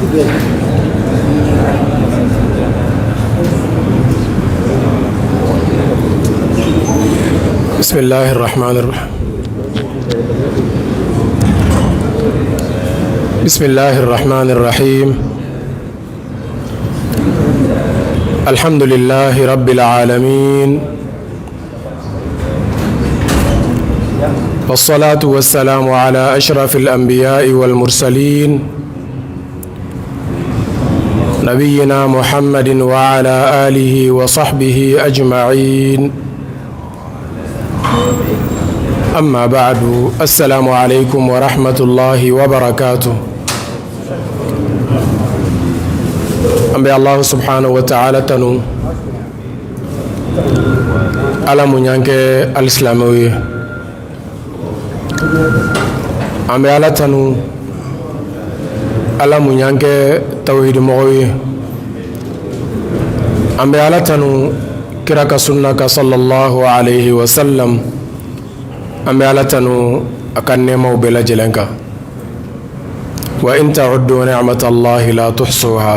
بسم الله الرحمن الرحيم بسم الله الرحمن الرحيم الحمد لله رب العالمين والصلاة والسلام على أشرف الأنبياء والمرسلين نبينا محمد وعلى آله وصحبه أجمعين أما بعد السلام عليكم ورحمة الله وبركاته an bɛ Alahu subahana wataala tanu Ala mun y'an kɛ alisilamɛw ye an bɛ Ala tanu Ala mun y'an kɛ tawhidimɔgɔw ye an bɛ Ala tanu kira ka sunna kan sallallahu alayhi wa sallam an bɛ Ala tanu a ka nɛɛmaw bɛɛ lajɛlen kan wa in ta'uddu ni'matallahi la tuhsuha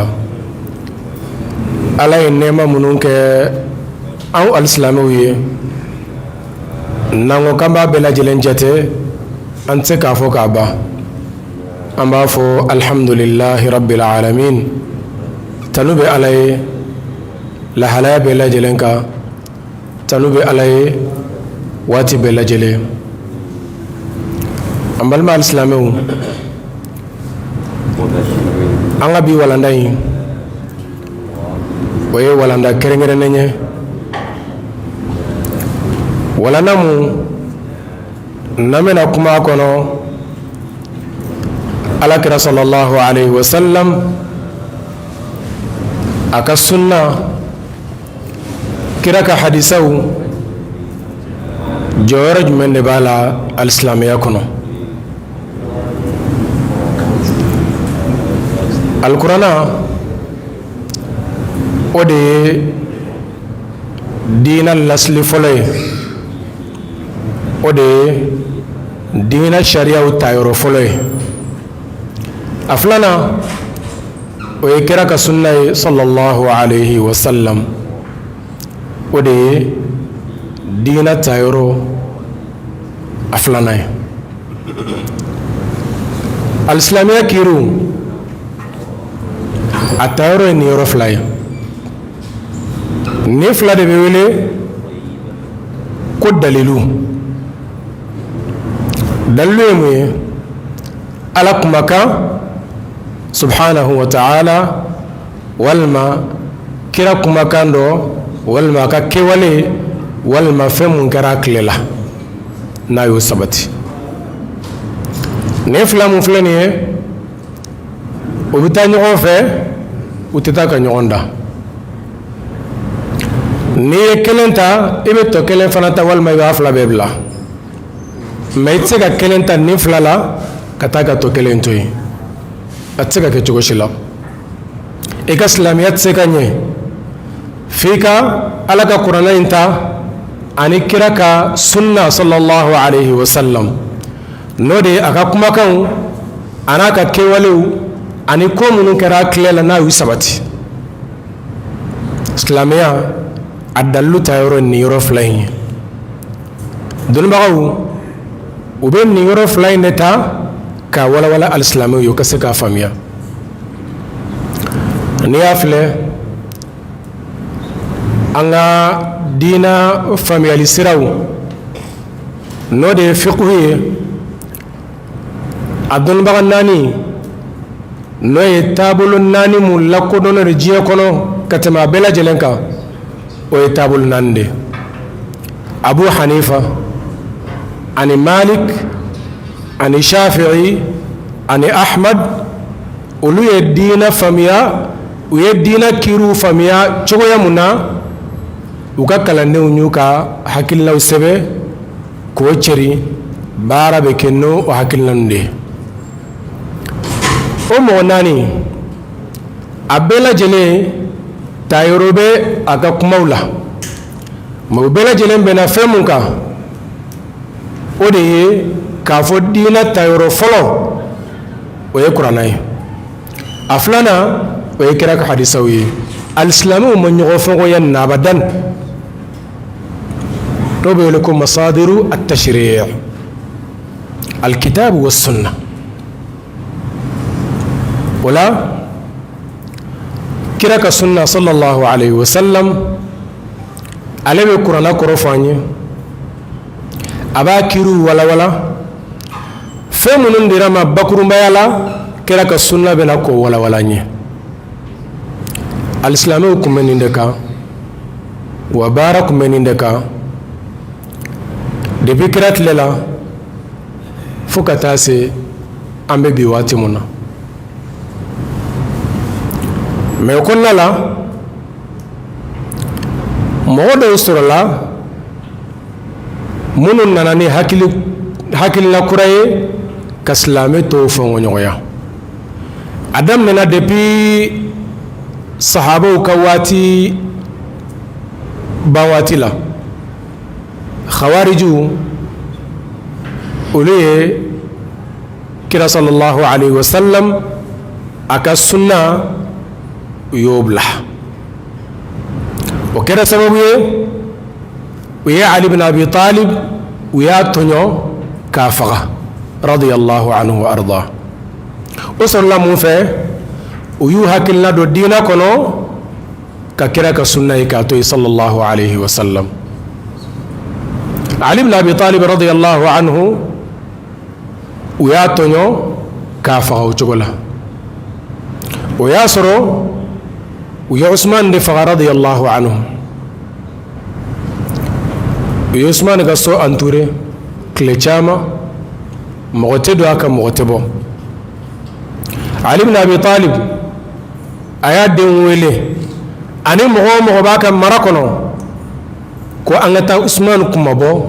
Ala ye nɛɛma minnu kɛ anw alisilamɛw ye n'an ko k'an b'a bɛɛ lajɛlen jate an tɛ se k'a fɔ k'a ban an b'a fɔ alihamdulilahi rabbil alamin tanu bɛ Ala ye lahalaya bɛɛ lajɛlen kan tanu bɛ Ala ye waati bɛɛ lajɛlen an balima alisilamɛw an ka bi walanda in o ye walanda kɛrɛnkɛrɛnnen ye walanda mun n'an bɛna kuma a kɔnɔ ala kira sallallahu alayhi wa sallam a ka sunna kira ka hadisaw jɔyɔrɔ jumɛn de b'a la alisilamɛya kɔnɔ alikuranna o de ye diinɛ lasili fɔlɔ ye o de ye diinɛ sariyaw tayɔrɔ fɔlɔ ye a filanan o ye kira ka sunna ye sallallahu alayhi wa sallam o de ye diinɛ tayɔrɔ a filanan ye alisilamɛya kiriw a tayɔrɔ ye nin yɔrɔ fila ye nin fila de bɛ wele ko dalilu dalilu ye mun ye ala kumakan subhanahu wa ta'ala walima kira kumakan dɔ walima a ka kɛwale walima fɛn mun kɛra a tile la n'a y'o sabati nin fila mun filɛ nin ye u bɛ taa ɲɔgɔn fɛ u tɛ taa ka ɲɔgɔn dan n'i ye kelen ta i bɛ tɔ kelen fana ta walima i b'a fila bɛɛ bila mais i tɛ se ka kelen ta nin fila la ka taa ka tɔ kelen to yen a tɛ se ka kɛ cogo si la i ka silamɛya tɛ se ka ɲɛ f'i ka ala ka kuranɛ in ta ani kira ka sunna sallallahu alayhi wa sallam n'o de ye a ka kumakanw a n'a ka kɛwalew ani ko minnu kɛra a tile la n'a y'u sabati silamɛya a dalilu ta yɔrɔ nin yɔrɔ fila in ye dɔnnibagaw u bɛ nin yɔrɔ fila in de ta k'a walawala alisilamɛw ye u ka se k'a faamuya n'i y'a filɛ an ka diina faamuyali siraw n'o de ye fiqhu ye a dɔnnibaga naani n'o ye taabolo naani mun lakodɔnnen don diɲɛ kɔnɔ ka tɛmɛ a bɛɛ lajɛlen kan o ye taabolo naani de ye abu hanifa ani malik ani shafi'i ani ahmad olu ye diinɛ faamuya u ye diinɛ kiriw faamuya cogoya mun na u ka kalandenw y'u ka hakilinaw sɛbɛn k'o cɛri baara bɛ kɛ n'o hakilina de ye o mɔgɔ naani a bɛɛ lajɛlen tayɔrɔ bɛ a ka kumaw la mais u bɛɛ lajɛlen bɛnna fɛn mun kan o de ye k'a fɔ diinɛ tayɔrɔ fɔlɔ o ye kuranɛ ye. A filanan, o ye kira ka hadisaw ye. Alisilamɛw ma ɲɔgɔn fɔnkɔya na abadan. Dɔw bɛ wele ko masadiru at-tashri' alkitab wa sunna. O la, kira ka sunna sallallahu alayhi wa sallam, ale bɛ kuranna kɔrɔ fɔ an ye, a b'a kiriw walawala. Fɛn minnu dira ma bakurunbaya la, kira ka sunna bɛna k'o walawala an ye. Alisilamɛw tun bɛ nin de kan wa baara tun bɛ nin de kan depuis kira tile la fo ka taa se an bɛ bi waati mun na. Mais o kɔnɔna la, mɔgɔ dɔw sɔrɔla minnu nana ni hakilina kura ye ka silamɛ tɔw fɔnkɔɲɔgɔnya. A daminɛna depuis sahabaw ka waati ban waati la. Khawarijiw, olu ye kira sallallahu alayhi wa sallam a ka sunna, u y'o bila. O kɛra sababu ye, u ye Ali bin Abi Talib, u y'a tɔɲɔ k'a faga radiyallahu anhu wa arda. O sɔrɔla mun fɛ? U y'u hakilina don diinɛ kɔnɔ ka kira ka sunna ye k'a to yen sallallahu alayhi wa sallam. Ali bin Abi Talib radiyallahu anhu, u y'a tɔɲɔ k'a faga o cogo la. O y'a sɔrɔ u ye Usman de faga radiyallahu anhu. U ye Usman ka so entouré tile caman, mɔgɔ tɛ don a kan, mɔgɔ tɛ bɔ. Ali bin Abi Talib, a y'a den wele ani mɔgɔ o mɔgɔ b'a ka mara kɔnɔ ko an ka taa Usman kunmabɔ.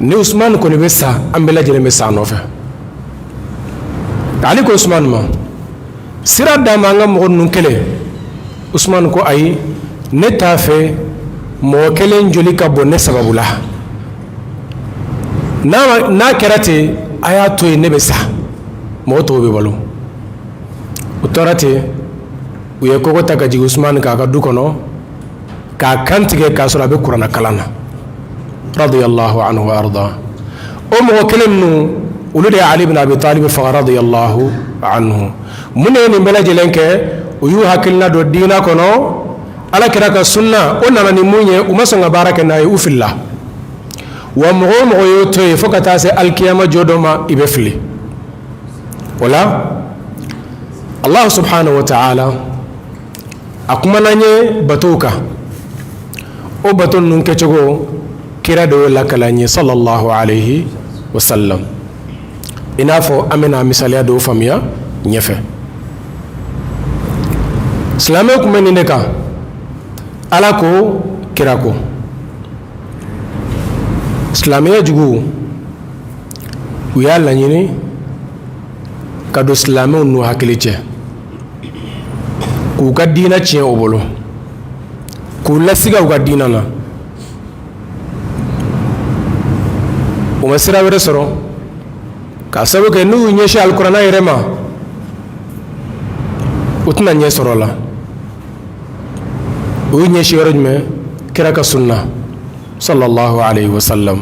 Ni Usman kɔni bɛ sa, an bɛɛ lajɛlen bɛ sa a nɔfɛ. Ali ko Usman ma: "Sira d'an ma, an ka mɔgɔ ninnu kɛlɛ." Usman ko: "Ayi, ne t'a fɛ mɔgɔ kelen joli ka bɔn ne sababu la. N'a kɛra ten, a y'a to yen, ne bɛ sa, mɔgɔ tɔw bɛ balo." U tora ten, u ye kogo ta ka jigin Usman k'a ka du kɔnɔ k'a kan tigɛ k'a sɔrɔ a bɛ kuranna kalan na radiyallahu anhu wa arda. O mɔgɔ kelen ninnu, olu de ye Ali bin Abi Talib faga radiyallahu anhu. Mun de ye nin bɛɛ lajɛlen kɛ? U y'u hakilina don diinɛ kɔnɔ. Ala kira ka sunna, o nana ni mun ye, u ma sɔn ka baara kɛ n'a ye, u filila. Wa mɔgɔ o mɔgɔ y'o to yen fo ka taa se alikiyama jɔ dɔ ma, i bɛ fili o la. Allah subhanahu wa ta'ala, a kumana an ye batow kan. O bato ninnu kɛcogo, kira de y'o lakali an ye sallallahu alayhi wa sallam. I n'a fɔ an bɛna misaliya dɔw faamuya ɲɛfɛ. Silamɛw tun bɛ nin de kan: Ala ko, kira ko. Silamɛya juguw, u y'a laɲini ka don silamɛw n'u hakili cɛ k'u ka diinɛ tiɲɛ o bolo, k'u lasiga u ka diinɛ na. U ma sira wɛrɛ sɔrɔ k'a sababu kɛ n'u y'u ɲɛsin alikuranɛ yɛrɛ ma, u tɛna ɲɛ sɔrɔ a la. U y'u ɲɛsin yɔrɔ jumɛn? Kira ka sunna sallallahu alayhi wa sallam.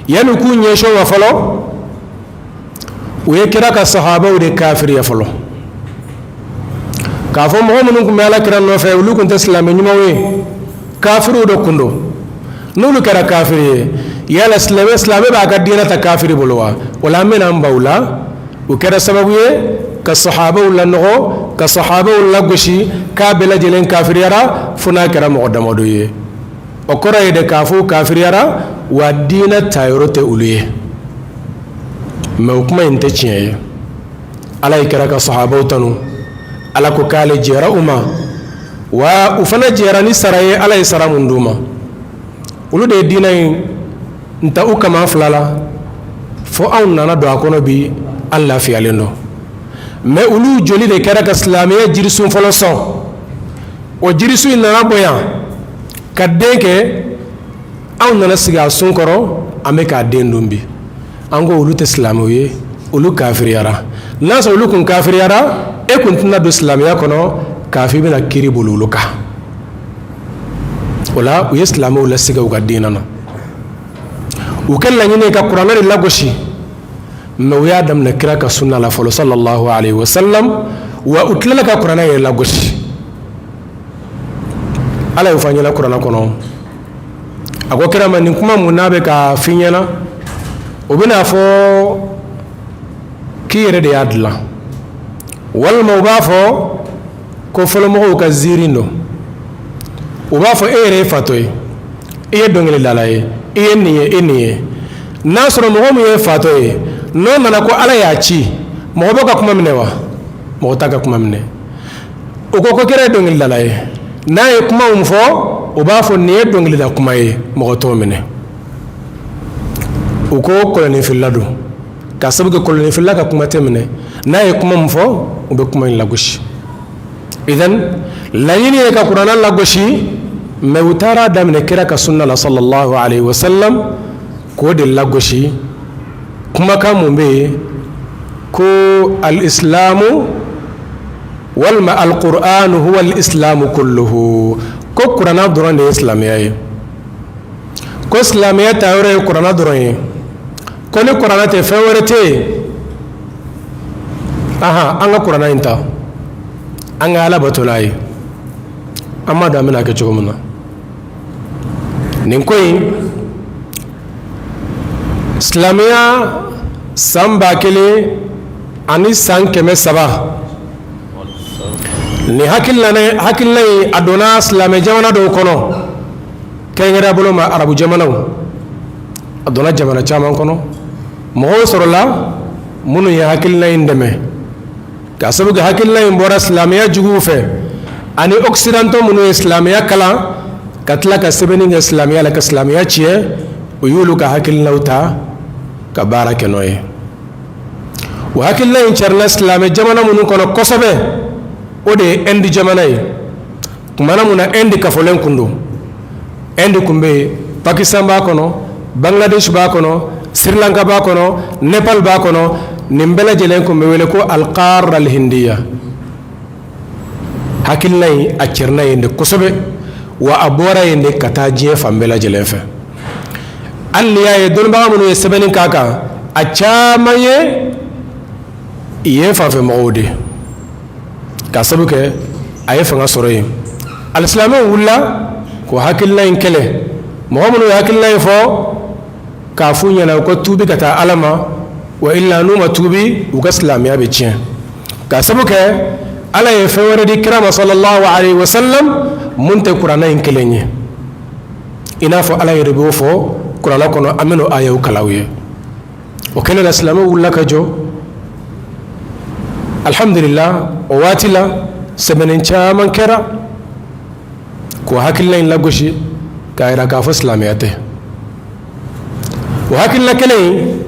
Yanni k'u ɲɛsin o ma fɔlɔ, u ye kira ka sahabaw de kafiriya fɔlɔ, k'a fɔ mɔgɔ minnu tun bɛ ala kira nɔfɛ, olu tun tɛ silamɛ ɲumanw ye, kafiriw de kun don. N'olu kɛra kafiri ye, yala silamɛ b'a ka diinɛ ta kafiri bolo wa? O la, an bɛna an baw la. O kɛra sababu ye ka sahabaw lanɔgɔ, ka sahabaw lagosi k'a bɛɛ lajɛlen kafiriyara fo n'a kɛra mɔgɔ damadɔ ye. O kɔrɔ ye de k'a fɔ kafiriyara wa diinɛ tayɔrɔ tɛ olu ye. Mais o kuma in tɛ tiɲɛ ye. Ala ye kira ka sahabaw tanu. Ala ko k'ale jɛra u ma, wa u fana jɛra ni sara ye. Ala ye sara mun d'u ma? Olu de ye diinɛ in ta u kaman fila la fo anw nana don a kɔnɔ bi, an lafiyalen don. Mais olu joli de kɛra ka silamɛya jirisun fɔlɔ sɔn. O jirisun in nana bonya ka den kɛ, anw nana sigi a sun kɔrɔ, an bɛ k'a den dun bi. An ko olu tɛ silamɛw ye, olu kafiriyara. N'a sɔrɔ olu kun kafiriyara E kun tɛna don silamɛya kɔnɔ k'a fɔ i bɛna kiri boli olu kan. O la, u ye silamɛw lasiga u ka diinɛ na. U ka laɲini ka kuranɛ de lagosi, mais u y'a daminɛ kira ka sunna la fɔlɔ, sallallahu alaihi wasallam. Wa u tilala ka kuranɛ yɛrɛ lagosi. Ala y'o fɔ an ɲɛna kuranɛ kɔnɔ. A ko kira ma, nin kuma mun n'a bɛ ka f'i ɲɛna, o bɛna fɔ k'i yɛrɛ de y'a dilan, walima u b'a fɔ ko fɔlɔmɔgɔw ka ziiri don. U b'a fɔ e yɛrɛ ye fatɔ ye, i ye dɔnkilidala ye, i ye nin ye, e nin ye. N'a sɔrɔ mɔgɔ min ye fatɔ ye, n'o nana ko Ala y'a ci, mɔgɔ b'o ka kuma minɛ wa? Mɔgɔ t'a ka kuma minɛ. U ko ko kira ye dɔnkilidala ye, n'a ye kuma min fɔ, u b'a fɔ nin ye dɔnkilida kuma ye, mɔgɔ t'o minɛ. U ko kɔlɔnninfilila don, k'a sababu kɛ kɔlɔnninfilila ka kuma tɛ minɛ. N'a ye kuma min fɔ, u bɛ kuma in lagosi. Idan laɲini ye ka kuranɛ lagosi, mais u taara daminɛ kira ka sunna la, sallallahu alaihi wasallam, k'o de lagosi. Kumakan mun bɛ yen ko al-islamu walima al-qur'anu huwa al-islamu kulluhu, ko kuranɛ dɔrɔn de ye silamɛya ye, ko silamɛya ta yɔrɔ ye kuranɛ dɔrɔn ye, ko ni kuranɛ tɛ, fɛn wɛrɛ tɛ yen. Ahan, an ka kuranɛ in ta, an ka Ala bato n'a ye. An m'a dɔn an bɛna kɛ cogo min na nin ko in. Silamɛya san 1300, nin hakilina in, a donna silamɛ jamana dɔw kɔnɔ, kɛrɛnkɛrɛnya bolo ma arabu jamanaw. A donna jamana caman kɔnɔ, mɔgɔw sɔrɔla minnu ye hakilina in dɛmɛ, k'a sababu kɛ hakilina in bɔra silamɛya juguw fɛ ani occidentaux minnu ye silamɛya kalan ka tila ka sɛbɛnni kɛ silamɛya la ka silamɛya tiɲɛ. O y'olu ka hakilinaw ta ka baara kɛ n'o ye. O hakilina in carila silamɛ jamana minnu kɔnɔ kosɛbɛ, o de ye Inde jamana ye. Kumana mun na Inde kafolen kun don, Inde kun bɛ yen, Pakistan b'a kɔnɔ, Bangladesh b'a kɔnɔ, Sri Lanka b'a kɔnɔ, Nepal b'a kɔnɔ. Nin bɛɛ lajɛlen kun bɛ wele ko alqarra alhindiya. Hakilina in, a carina yen de kosɛbɛ, wa a bɔra yen de ka taa diɲɛ fan bɛɛ lajɛlen fɛ. Hali n'i y'a ye dɔnnibaga minnu ye sɛbɛnni k'a kan, a caman ye yen fanfɛ mɔgɔw de, k'a sabu kɛ a ye fanga sɔrɔ yen. Alisilamɛw wulila k'o hakilina in kɛlɛ. Mɔgɔ minnu ye hakilina in fɔ, k'a f'u ɲɛna u ka tuubi ka taa Ala ma, wa illa n'u ma tuubi, u ka silamɛya bɛ tiɲɛ, k'a sabu kɛ Ala ye fɛn wɛrɛ di kira ma, sallallahu alaihi wasallam, mun tɛ kuranɛ in kelen ye. I n'a fɔ Ala yɛrɛ b'o fɔ kuranɛ kɔnɔ, an bɛn'o ayaw kalan aw ye. O kɛlen la, silamɛw wulila ka jɔ. Alhamdulillah, o waati la, sɛbɛnni caman kɛra k'o hakilina in lagosi, k'a yira k'a fɔ silamɛya tɛ. O hakilina kelen in,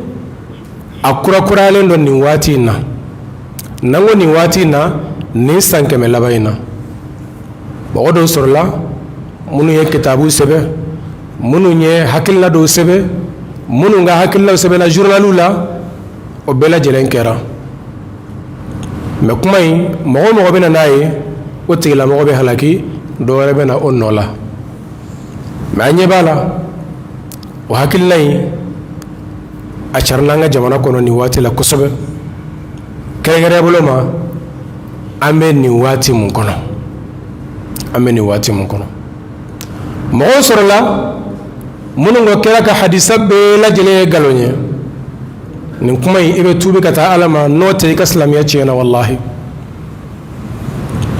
a kurakurayalen don nin waati in na. N'an ko nin waati in na, nin san 100 laban in na, mɔgɔ dɔw sɔrɔla minnu ye kitabu sɛbɛn, minnu ye hakilina dɔw sɛbɛn, minnu ka hakilinaw sɛbɛnna journaliw la. O bɛɛ lajɛlen kɛra. Mais kuma in, mɔgɔ o mɔgɔ bɛ na n'a ye, o tigilamɔgɔ bɛ halaki, dɔ wɛrɛ bɛ na o nɔ la. Mais an ɲɛ b'a la, o hakilina in, a carila an ka jamana kɔnɔ nin waati la kosɛbɛ, kɛrɛnkɛrɛnya bolo ma an bɛ nin waati mun kɔnɔ. An bɛ nin waati mun kɔnɔ, mɔgɔw sɔrɔla minnu ko kira ka hadisa bɛɛ lajɛlen ye nkalon ye. Nin kuma in, i bɛ tuubi ka taa Ala ma, n'o tɛ, i ka silamɛya tiɲɛna, walahi.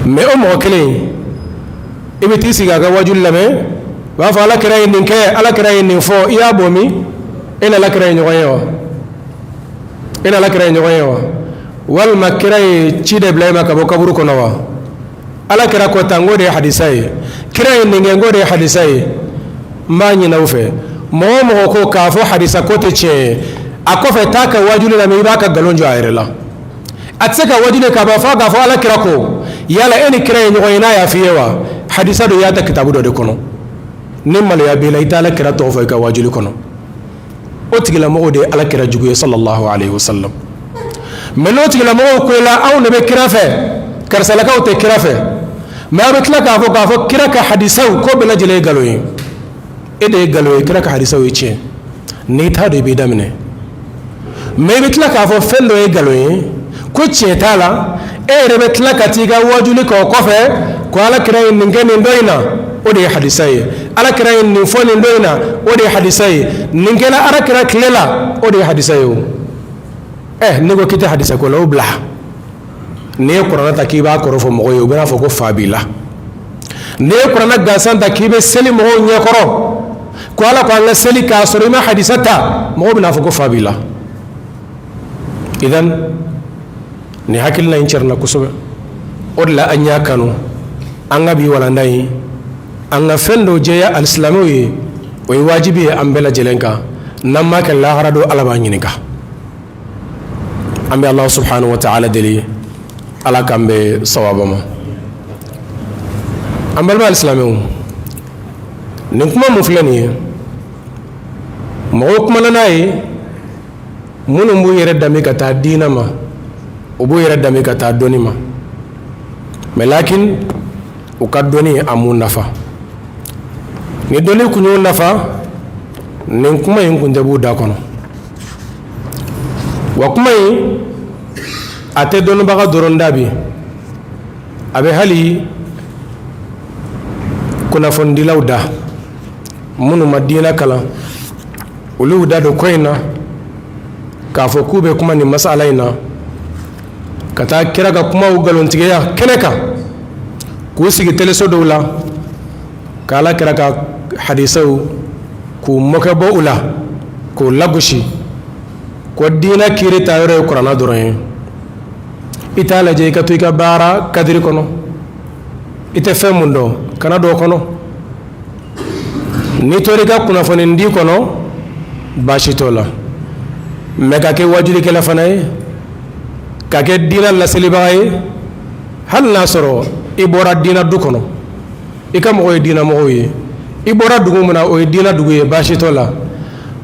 Mais o mɔgɔ kelen, i bɛ t'i sigi a ka wajuli lamɛn, u b'a fɔ Ala kira ye nin kɛ, Ala kira ye nin fɔ. I y'a bɔ min? E ni Ala kira ye ɲɔgɔn ye wa? E ni Ala kira ye ɲɔgɔn ye wa? Walima kira ye ci de bila e ma ka bɔ kaburu kɔnɔ wa? Ala kira ko tan, k'o de ye hadisa ye. Kira ye nin kɛ, k'o de ye hadisa ye. N b'a ɲini aw fɛ, mɔgɔ o mɔgɔ ko k'a fɔ hadisa ko tɛ tiɲɛ ye, a kɔfɛ taa ka wajuli lamɛn, i b'a ka nkalon jɔ a yɛrɛ la. A tɛ se ka wajuli k'a ban f'a k'a fɔ Ala kira ko. Yala e ni kira ye ɲɔgɔn ye n'a y'a f'i ye wa? Hadisa dɔ, i y'a ta kitabu dɔ de kɔnɔ. Ni maloya b'i la, i tɛ Ala kira tɔgɔ fɔ i ka wajuli kɔnɔ. O tigilamɔgɔw de ye Ala kira jugu ye, sallallahu alaihi wasallam. Mais n'o tigilamɔgɔw ko i la anw de bɛ kira fɛ, karisalakaw tɛ kira fɛ, mais aw bɛ tila k'a fɔ kira ka hadisaw ko bɛɛ lajɛlen ye nkalon ye, e de ye nkalon ye, kira ka hadisaw ye tiɲɛ. N'i t'a dɔn, i b'i daminɛ. Mais i bɛ tila k'a fɔ fɛn dɔ ye nkalon ye ko tiɲɛ t'a la, e yɛrɛ bɛ tila ka t'i ka wajuli kɛ o kɔfɛ ko Ala kira ye nin kɛ nin don in na, o de ye hadisa ye. Ala kira ye nin fɔ nin don in na, o de ye hadisa ye. Nin kɛra Ala kira tile la, o de ye hadisa ye. O ɛ, n'i ko k'i tɛ hadisa ko la, o bila. N'i ye kuranɛ ta k'i b'a kɔrɔ fɔ mɔgɔw ye, u bɛna fɔ ko fa b'i la. N'i ye kuranɛ gansan ta k'i bɛ seli mɔgɔw ɲɛkɔrɔ ko Ala ko an ka seli, k'a sɔrɔ i ma hadisa ta, mɔgɔw bɛna fɔ ko fa b'i la. Idan nin hakilina in cɛrinna kosɛbɛ. O de la an y'a kanu an ka bi walanda in, an ka fɛn dɔ jɛya alisilamɛw ye. O ye wajibi ye an bɛɛ lajɛlen kan. N'an m'a kɛ, lahara don Ala b'an ɲininka. An bɛ Ala subhanahu wa ta'ala deli, Ala k'an bɛ sawaba ma. An balima alisilamɛw, nin kuma mun filɛ nin ye, mɔgɔw kumana n'a ye, minnu b'u yɛrɛ dami ka taa diinɛ ma, u b'u yɛrɛ dami ka taa dɔnni ma, mais lakin u ka dɔnni a m'u nafa. Ni dɔnni kun y'u nafa, nin kuma in kun tɛ b'u da kɔnɔ. Wa kuma in a tɛ dɔnnibaga dɔrɔn da bi, a bɛ hali kunnafonidilaw da, minnu ma diinɛ kalan, olu da don ko in na k'a fɔ k'u bɛ kuma nin masala in na, ka taa kira ka kumaw nkalontigiya kɛnɛ kan, k'u sigi teleso dɔw la, ka Ala kira ka hadisaw k'u mɔkɛ bɔ u la, k'u lagosi ko diinɛ kiiri ta yɔrɔ ye kuranna dɔrɔn ye. I t'a lajɛ, i ka to i ka baara kadiri kɔnɔ. I tɛ fɛn mun dɔn, kana don o kɔnɔ. N'i tora i ka kunnafoni di kɔnɔ, baasi t'o la. Mais ka kɛ wajulikɛla fana ye, ka kɛ diinɛ laselibaga ye, hali n'a sɔrɔ i bɔra diinɛ du kɔnɔ, i ka mɔgɔw ye diinɛ mɔgɔw ye, i bɔra dugu min na, o ye diinɛ dugu ye, baasi t'o la.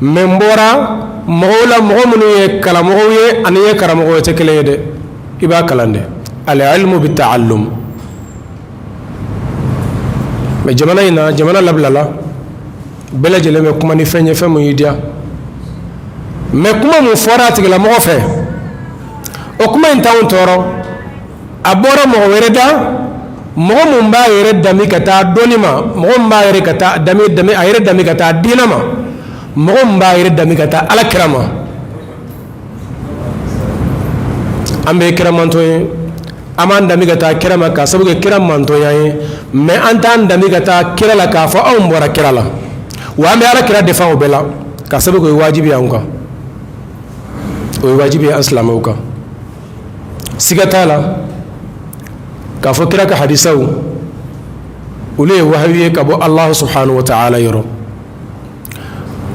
Mais n bɔra mɔgɔw la, mɔgɔ minnu ye kalamɔgɔw ye ani ye karamɔgɔ ye tɛ kelen ye dɛ. I b'a kalan dɛ, al-ilmu bi ta'allum. Mais jamana in na, jamana labilala, bɛɛ lajɛlen bɛ kuma ni fɛn ye, fɛn mun y'i diya. Mais kuma mun fɔra a tigilamɔgɔ fɛ, o kuma in t'anw tɔɔrɔ. A bɔra mɔgɔ wɛrɛ da, mɔgɔ mun b'a yɛrɛ dami ka taa dɔnni ma, mɔgɔ min b'a yɛrɛ ka taa dami dami a yɛrɛ dami ka taa diinɛ ma, mɔgɔ min b'a yɛrɛ dami ka taa Ala kira ma. An bɛ kira mantɔn ye, an b'an dami ka taa kira ma k'a sababu kɛ kira mantɔnya ye. Mais an t'an dami ka taa kira la k'a fɔ anw bɔra kira la. Wa an bɛ Ala kira défend o bɛɛ la k'a sababu kɛ o ye wajibi ye anw kan, o ye wajibi ye an silamɛw kan. Siga t'a la k'a fɔ kira ka hadisaw, olu ye wahayu ye ka bɔ Allahu subhanahu wa ta'ala yɔrɔ.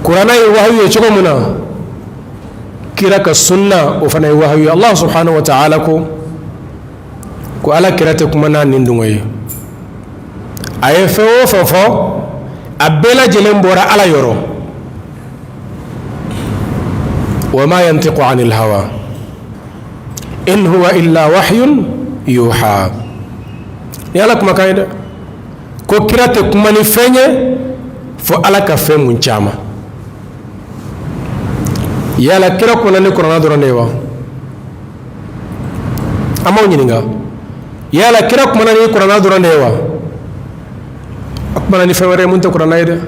Kuranɛ ye wahayu ye cogo min na, kira ka sunna, o fana ye wahayu ye. Allah subhanahu wa ta'ala ko Ala kira tɛ kuma n'a nin dungɔ ye. A ye fɛn o fɛn fɔ, a bɛɛ lajɛlen bɔra Ala yɔrɔ. Wa ma yantiqu anil hawa in huwa illa wahyun yuha. Ni Ala kumakan ye dɛ, ko kira tɛ kuma ni fɛn ye fo Ala ka fɛn mun caman. Yala kira kunna ni kuranna dɔrɔn de ye wa? An b'aw ɲininka, yala kira kumana ni kuranna dɔrɔn de ye wa? A kumana ni fɛn wɛrɛ ye mun tɛ kuranna ye dɛ.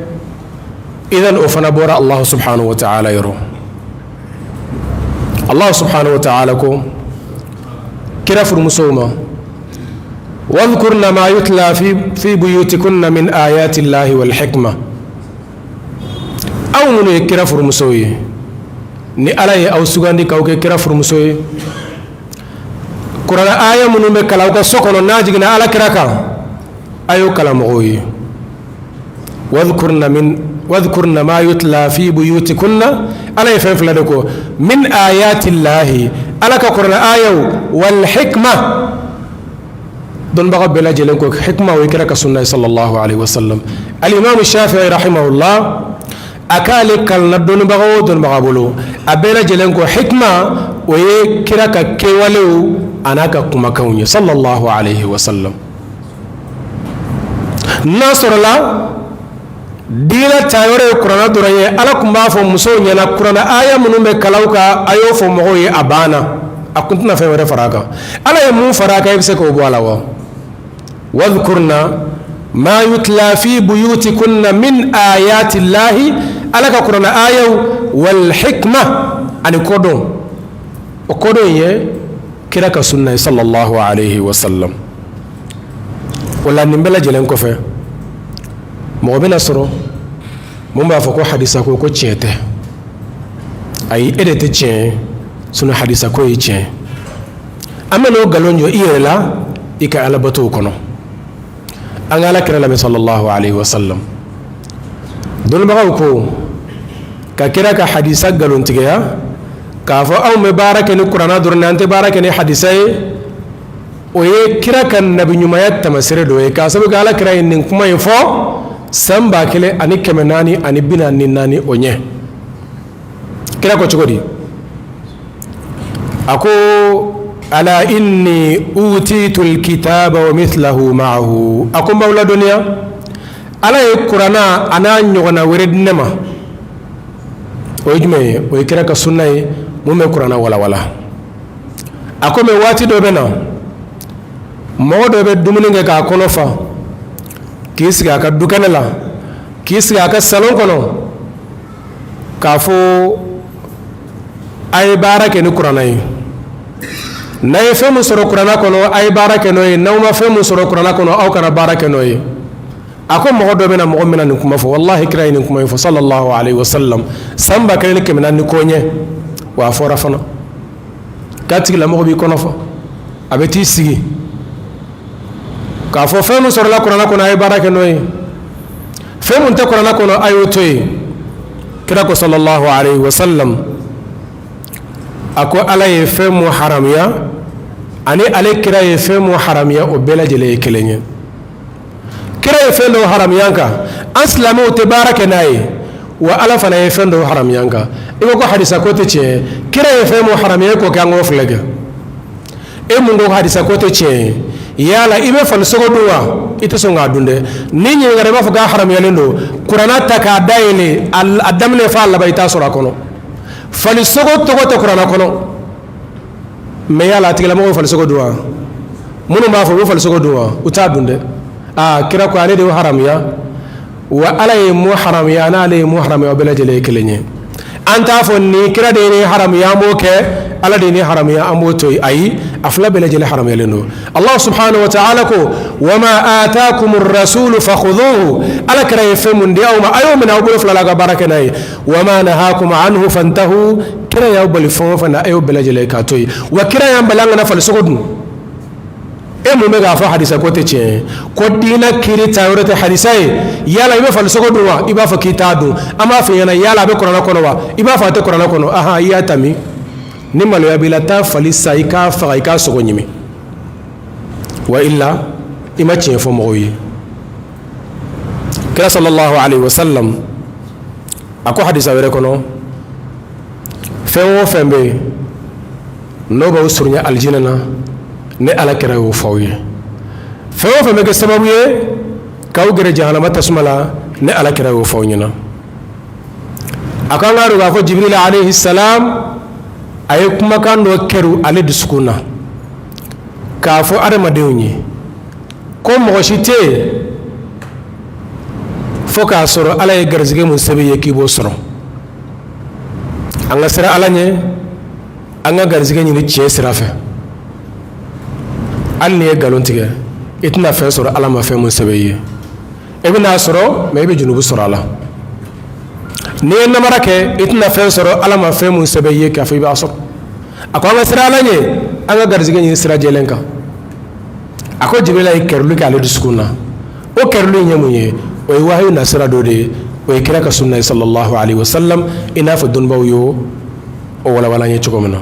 Idan o fana bɔra Allah subhanahu wa ta'ala yɔrɔ. Allah subhanahu wa ta'ala ko kira furumusow ma: wadhkurna ma yutla fi buyutikunna min ayati llahi wal hikma. Aw minnu ye kira furumusow ye, ni Ala ye aw sugandi k'aw kɛ kira furumuso ye, kuranɛ aya minnu bɛ kalan aw ka so kɔnɔ n'a jiginna Ala kira kan, a y'o kalan mɔgɔw ye. Wadhkurna ma yutla fi buyutikunna. Ala ye fɛn fila de ko: min ayati llahi, Ala ka kuranɛ ayaw, wal hikma. Dɔnnibaga bɛɛ lajɛlen ko hikma, o ye kira ka sunna ye sallallahu alaihi wasallam. Alimamu Shafi'i rahimahullah, A k'ale kalanna dɔnnibaga o dɔnnibaga bolo, a bɛɛ lajɛlen ko hikma o ye kira ka kɛwalew an'a ka kumakanw ye, sallallahu alayhi wa sallam. N'a sɔrɔla diinɛ tayɔrɔ ye kuranɛ dɔrɔn ye, Ala tun b'a fɔ musow ɲɛna kuranɛ aya minnu bɛ kalan aw kan, a y'o fɔ mɔgɔw ye, a banna. A kun tɛna fɛn wɛrɛ fara a kan. Ala ye mun fara a kan, e bɛ se k'o bɔ a la wa? Wadhkurna ma yutla fi buyutikunna min ayati llahi, Ala ka kuranɛ ayaw, wal hikma, ani kodɔn. O kodɔn ye kira ka sunna ye, sallallahu alayhi wa sallam. O la, nin bɛɛ lajɛlen kɔfɛ, mɔgɔ bɛna sɔrɔ mun b'a fɔ ko hadisa ko ko tiɲɛ tɛ. Ayi, e de tɛ tiɲɛ ye, sinon hadisa ko ye tiɲɛ. An bɛna o nkalon jɔ i yɛrɛ la i ka alabatow kɔnɔ. An ka Ala kira lamɛn, sallallahu alayhi wa sallam. Dɔnnibagaw ko ka kira ka hadisa nkalontigiya k'a fɔ anw bɛ baara kɛ ni kuranna dɔrɔn, an tɛ baara kɛ ni hadisa ye, o ye kira ka nabiɲumanya tamasere dɔ ye, k'a sababu kɛ Ala kira ye nin kuma in fɔ san 1444 o ɲɛ. Kira ko cogo di? A ko: ala inni utitu alkitaba wa mithlahu ma'ahu. A ko n b'aw ladɔnniya, Ala ye kuranna a n'a ɲɔgɔnna wɛrɛ di ne ma. O ye jumɛn ye? O ye kira ka sunna ye mun bɛ kuranna walawala. A ko mɛ waati dɔ bɛ na, mɔgɔ dɔ bɛ dumuni kɛ k'a kɔnɔ fa, k'i sigi a ka dukɛnɛ la, k'i sigi a ka salon kɔnɔ, k'a fɔ a ye baara kɛ ni kuranna ye. N'a ye fɛn min sɔrɔ kuranna kɔnɔ, a ye baara kɛ n'o ye. N'aw ma fɛn min sɔrɔ kuranna kɔnɔ, aw kana baara kɛ n'o ye. A ko mɔgɔ dɔ bɛna, mɔgɔ min na nin kuma fɔ. Walahi, kira ye nin kuma in fɔ, sallallahu alaihi wasallam, san 1400 ni kɔ ɲɛ. Wa a fɔra fana k'a tigilamɔgɔ b'i kɔnɔ fɔ, a bɛ t'i sigi k'a fɔ fɛn min sɔrɔla kuranna kɔnɔ, a ye baara kɛ n'o ye, fɛn min tɛ kuranna kɔnɔ, a y'o to yen. Kira ko, sallallahu alaihi wasallam, a ko Ala ye fɛn mun haramuya ani ale kira ye fɛn mun haramuya, o bɛɛ lajɛlen ye kelen ye. Kira ye fɛn dɔw haramuya an kan, an silamɛw tɛ baara kɛ n'a ye, wa Ala fana ye fɛn dɔw haramuya an kan. I ko ko hadisa ko tɛ tiɲɛ ye, kira ye fɛn mun haramuya, e k'o kɛ, an k'o filɛ kɛ. E mun ko hadisa ko tɛ tiɲɛ ye, yala i bɛ falisogo dun wa? I tɛ sɔn k'a dun dɛ. N'i ɲininkara, i b'a fɔ k'a haramuyalen don. Kuranna ta k'a dayɛlɛ, a daminɛ f'a laban, i t'a sɔrɔ a kɔnɔ. Falisogo tɔgɔ tɛ kuranna kɔnɔ. Mɛ yala a tigilamɔgɔw falisogo dun wa? Minnu b'a fɔ, u bɛ falisogo dun wa? U t'a dun dɛ. Aa, kira ko ale de y'o haramuya, wa Ala ye mun haramuya, n'ale ye mun haramuya, o bɛɛ lajɛlen ye kelen ye. An t'a fɔ nin kira de ye nin haramuya, an b'o kɛ, Ala de ye nin haramuya, an b'o to yen. Ayi, a fila bɛɛ lajɛlen haramuyalen don. Allah subhanahu wa ta'ala ko: wama atakum rasulu fakhudhuhu. Ala kira ye fɛn mun di aw ma, a y'o minɛ aw bolo fila la ka baara kɛ n'a ye. Wama nahakum anhu fantahu. Kira y'aw bali fɛn o fɛn na, a y'o bɛɛ lajɛlen k'a to yen. Wa kira y'an bali an kana falisogo dun. E mun bɛ k'a fɔ hadisa ko tɛ tiɲɛ ye, ko diinɛ kiri ta yɔrɔ tɛ hadisa ye? Yala i bɛ falisogo dun wa? I b'a fɔ k'i t'a dun. An b'a fɔ i ɲɛna, yala a bɛ kuranɛ kɔnɔ wa? I b'a fɔ a tɛ kuranɛ kɔnɔ. Ahan, i y'a ta min? Ni maloya b'i la, taa fali san, i k'a faga, i k'a sogo ɲimi. Wa illa, i ma tiɲɛ fɔ mɔgɔw ye. Kira sallallahu alaihi wasallam a ko hadisa wɛrɛ kɔnɔ: fɛn o fɛn bɛ yen n'o b'aw surunya alijinɛ na, ne Ala kira y'o fɔ aw ye. Fɛn o fɛn bɛ kɛ sababu ye k'aw gɛrɛ jahanama tasuma la, ne Ala kira y'o fɔ aw ɲɛna. A ko an k'a dɔn k'a fɔ Jibirila alayhi salam a ye kumakan dɔ kɛru ale dusukun na k'a fɔ adamadenw ye ko mɔgɔ si tɛ yen fo k'a sɔrɔ Ala ye garisɛgɛ mun sɛbɛn ye k'i b'o sɔrɔ. An ka siran Ala ɲɛ, an ka garisɛgɛ ɲini tiɲɛ sira fɛ. Hali n'i ye nkalon tigɛ, i tɛna fɛn sɔrɔ Ala ma fɛn mun sɛbɛn i ye. E bɛn'a sɔrɔ, mɛ i bɛ junubu sɔrɔ a la. N'i ye namara kɛ, i tɛna fɛn sɔrɔ Ala ma fɛn mun sɛbɛn i ye k'a fɔ i b'a sɔrɔ. A ko an ka siran Ala ɲɛ, an ka garisɛgɛ ɲini sira jɛlen kan. A ko Jibirila ye kɛrili kɛ ale dusukun na. O kɛrili in ye mun ye? O ye wahayu nasira dɔ de ye, o ye kira ka sunna ye, sallallahu alaihi wasallam, i n'a fɔ dɔnnibaw y'o o walawala an ye cogo min na.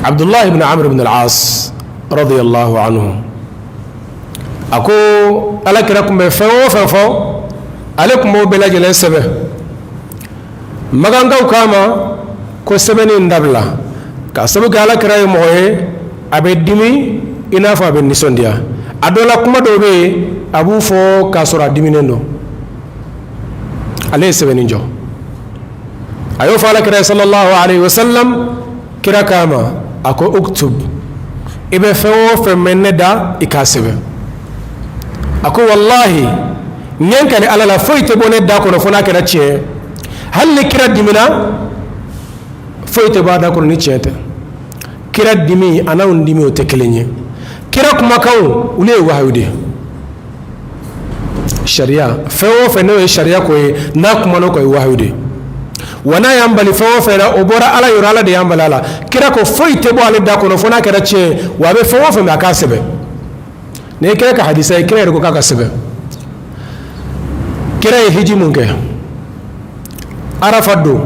Abdullahi ibn Amr ibn al-As radiyallahu anhu a ko ala kira tun bɛ fɛn o fɛn fɔ. Ale tun b'o bɛɛ lajɛlen sɛbɛn. Makankaw k'a ma ko sɛbɛnni in dabila, k'a sabu kɛ ala kira ye mɔgɔ ye, a bɛ dimi i n'a fɔ a bɛ nisɔndiya. A dɔ la, kuma dɔw bɛ yen, a b'u fɔ k'a sɔrɔ a diminen don. Ale ye sɛbɛnni jɔ. A y'o fɔ ala kira sallallahu alaihi wasallam. Kira k'a ma, a ko: uktub, i bɛ fɛn o fɛn mɛn ne da, i k'a sɛbɛn. A ko: wallahi, n ye n kali ala la, foyi tɛ bɔ ne da kɔnɔ fo n'a kɛra tiɲɛ ye. Hali ni kira dimina, foyi tɛ bɔ a da kɔnɔ ni tiɲɛ tɛ. Kira dimi a n'anw dimi, o tɛ kelen ye. Kira kumakanw, olu ye wahayu de ye. Sariya fɛn o fɛn, n'o ye sariya ko ye, n'a kumana o kan, o ye wahayu de ye. Wa n'a y'an bali fɛn o fɛn na, o bɔra ala yɔrɔ, ala de y'an bali a la. Kira ko foyi tɛ bɔ ale da kɔnɔ fo n'a kɛra tiɲɛ ye. Wa a bɛ fɛn o fɛn mɛn, a k'a sɛbɛn. Nin ye kira ka hadisa ye. Kira yɛrɛ ko k'a ka sɛbɛn. Kira ye hiji mun kɛ Arafa don,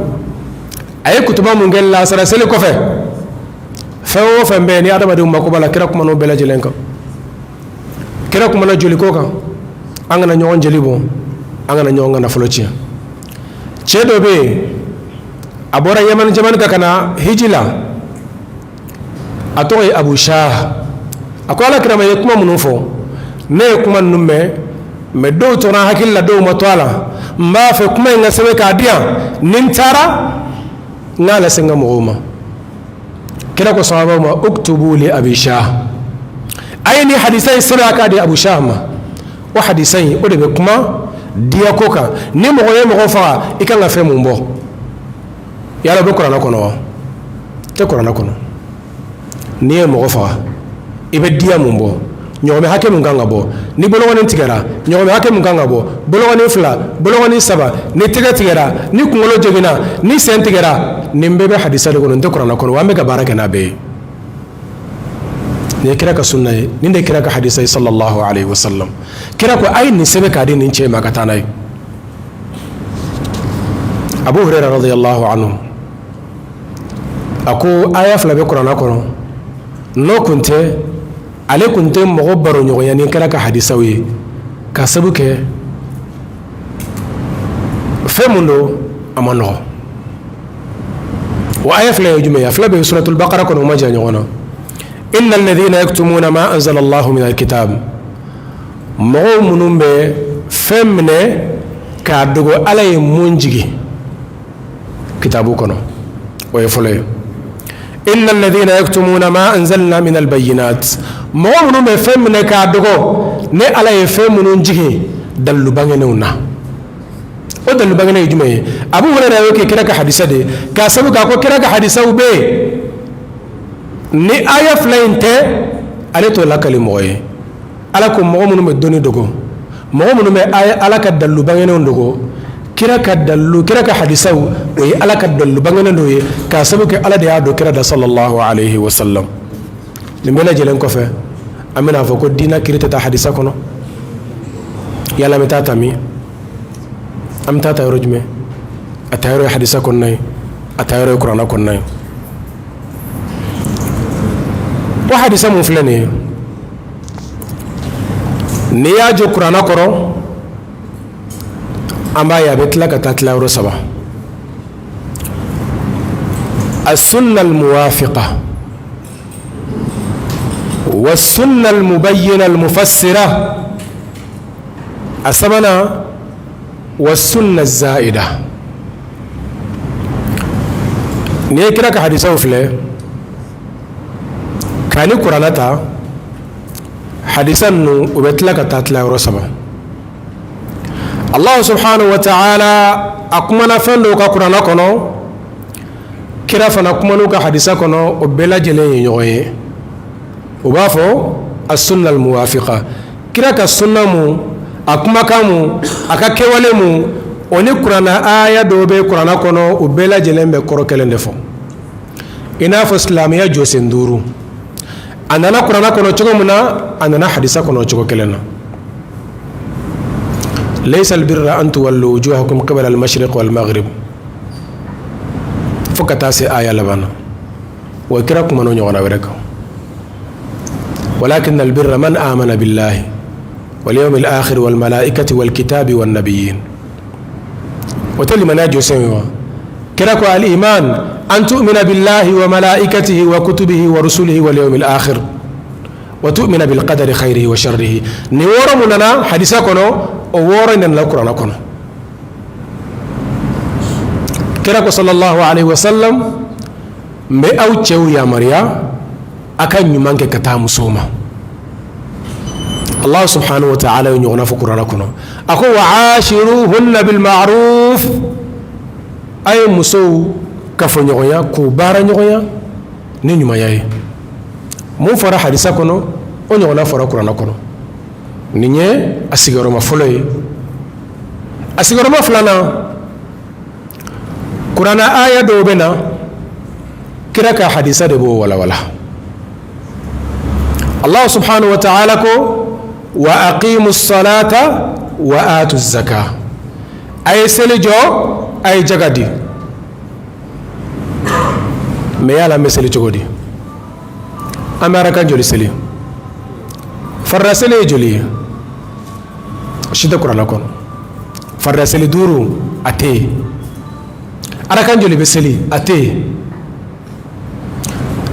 a ye kutuba mun kɛ lasara seli kɔfɛ, fɛn o fɛn bɛ yen ni adamadenw mako b'a la, kira kumana o bɛɛ lajɛlen kan. Kira kumana joliko kan, an kana ɲɔgɔn jeli bɔn, an kana ɲɔgɔn ka nafolo tiɲɛ. Cɛ dɔ bɛ yen, a bɔra Yamani jamana kan ka na hiji la, a tɔgɔ ye Abu Shah. A ko ala kira ma, ye kuma minnu fɔ, ne ye kuma ninnu mɛn, mais dɔw tora hakili la, dɔw ma to a la. N b'a fɛ kuma in ka sɛbɛn k'a di yan, ni n taara, n k'a lase n ka mɔgɔw ma. Kira ko sahabaw ma: uktubu li Abi Shah, a ye nin hadisa in sɛbɛn, a k'a di Abu Shah ma. O hadisa in, o de bɛ kuma diya ko kan, ni mɔgɔ ye mɔgɔ faga, i kan ka fɛn mun bɔ. Yala o bɛ kuranɛ kɔnɔ wa? Tɛ kuranɛ kɔnɔ. N'i ye mɔgɔ faga, i bɛ diya mun bɔ, ɲɔgɔmɛ hakɛ mun kan ka bɔ, ni bolokɔni tigɛra, ɲɔgɔmɛ hakɛ mun kan ka bɔ, bolokɔni fila, bolokɔni saba, ni tɛgɛ tigɛra, ni kunkolo joginna, ni sen tigɛra, nin bɛɛ bɛ hadisa de kɔnɔ, n tɛ kuranɛ kɔnɔ. Wa an bɛ ka baara kɛ n'a bɛɛ ye. Nin ye kira ka sunna ye, nin de ye kira ka hadisa ye sallallahu alaihi wasallam. Kira ko a ye nin sɛbɛn k'a di nin cɛ ma ka taa n'a ye. Abu Hurairah radiyallahu anhu, a ko aya fila bɛ kuranɛ kɔnɔ, n'o kun tɛ, ale kun tɛ mɔgɔ baro ɲɔgɔnya ni kira ka hadisaw ye, ka sabu kɛ fɛn mun don, a ma nɔgɔ. O aya fila ye jumɛn ye? A fila bɛ suratul Bakara kɔnɔ, o ma jan ɲɔgɔn na. Inna alladhina yaktumuna ma anzala Allahu min alkitab, mɔgɔw minnu bɛ fɛn minɛ k'a dogo, ala ye mun jigin kitabu kɔnɔ, o ye fɔlɔ ye. Inna alladhina yaktumuna ma anzalna min albayinat, mɔgɔ minnu bɛ fɛn minɛ k'a dogo, ne ala ye fɛn minnu jigin dalilu bangenenw na. O dalilu bangenen ye jumɛn ye? Abu Hurairah y'o kɛ kira ka hadisa de ye, k'a sabu k'a ko kira ka hadisaw bɛ yen, ni aya fila in tɛ, ale t'o lakali mɔgɔ ye. Ala ko mɔgɔ minnu bɛ dɔnni dogo, mɔgɔ minnu bɛ ala ka dalilu bangenenw dogo, kira ka dalilu, kira ka hadisaw, o ye ala ka dalilu bangenen dɔw ye, k'a sabu kɛ ala de y'a don kira da sallallahu alaihi wasallam. Nin bɛɛ lajɛlen kɔfɛ, an bɛna fɔ ko diinɛ kiri tɛ taa hadisa kɔnɔ. Yala an bɛ taa ta min? An bɛ taa ta yɔrɔ jumɛn? A ta yɔrɔ ye hadisa kɔnɔna ye, a ta yɔrɔ ye kuranɛ kɔnɔna ye. O hadisa mun filɛ nin ye, n'i y'a jɔ kuranɛ kɔrɔ, an b'a ye a bɛ tila ka taa tila yɔrɔ saba: as-sunna al-muwafiqa wa sunna al-mubayyina al-mufassira, a sabanan wa sunna zaida. N'i ye kira ka hadisaw filɛ k'a ni kuranɛ ta, hadisa ninnu, u bɛ tila ka taa tila yɔrɔ saba. Allah subhanahu wa ta'ala a kumana fɛn dɔw ka kuranɛ kɔnɔ, kira fana kuman'u ka hadisa kɔnɔ, o bɛɛ lajɛlen ye ɲɔgɔn ye. U b'a fɔ as-sunna al-muwafiqa, kira ka sunna mu, a kumakan mu, a ka kɛwale mu, o ni kuranɛ aya dɔw bɛ kuranɛ kɔnɔ, o bɛɛ lajɛlen bɛ kɔrɔ kelen de fɔ. I n'a fɔ silamɛya jɔsen duuru, a nana kuranɛ kɔnɔ cogo min na, a nana hadisa kɔnɔ cogo kelen na. Laysa albirra an tuwallu wujuhakum qibala al-mashriq wal maghrib, fo ka taa se aya laban na. Wa kira kumana o ɲɔgɔnna wɛrɛ kan: walakin albirra man amana billahi wal yawmil akhir wal malaikati wal kitabi wan nabiyyin. O tɛ limaniya jɔsen ye wa? Kira ko al-iman an tu'mina billahi wa malaikatihi wa kutubihi wa rusulihi wal yawmil akhir wa tu'mina bil qadari khairihi wa sharrihi. Nin wɔɔrɔ mun nana hadisa kɔnɔ, o wɔɔrɔ in nana kuranɛ kɔnɔ. Kira ko sallallahu alaihi wasallam, n bɛ aw cɛw yamaruya a ka ɲuman kɛ ka taa musow ma. Allah subhanahu wa ta'ala ye ɲɔgɔnna fɔ kuranɛ kɔnɔ. A ko wa ashiruhunna bil ma'ruf, a ye musow kafoɲɔgɔnya, k'u baara ɲɔgɔnya ni ɲumanya ye. Mun fɔra hadisa kɔnɔ, o ɲɔgɔnna fɔra kuranɛ kɔnɔ. Nin ye a sigiyɔrɔma fɔlɔ ye. A sigiyɔrɔma filanan, kuranɛ aya dɔw bɛ na, kira ka hadisa de b'o walawala. Allah subhanahu wa ta'ala ko wa aqimu salata wa atu zaka, a ye seli jɔ, a ye jaga di. Mais yala an bɛ seli cogo di? An bɛ arakan joli seli? Farida seli ye joli ye? O si tɛ kuranɛ kɔnɔ. Farida seli duuru, a tɛ yen. Arakan joli bɛ seli? A tɛ yen.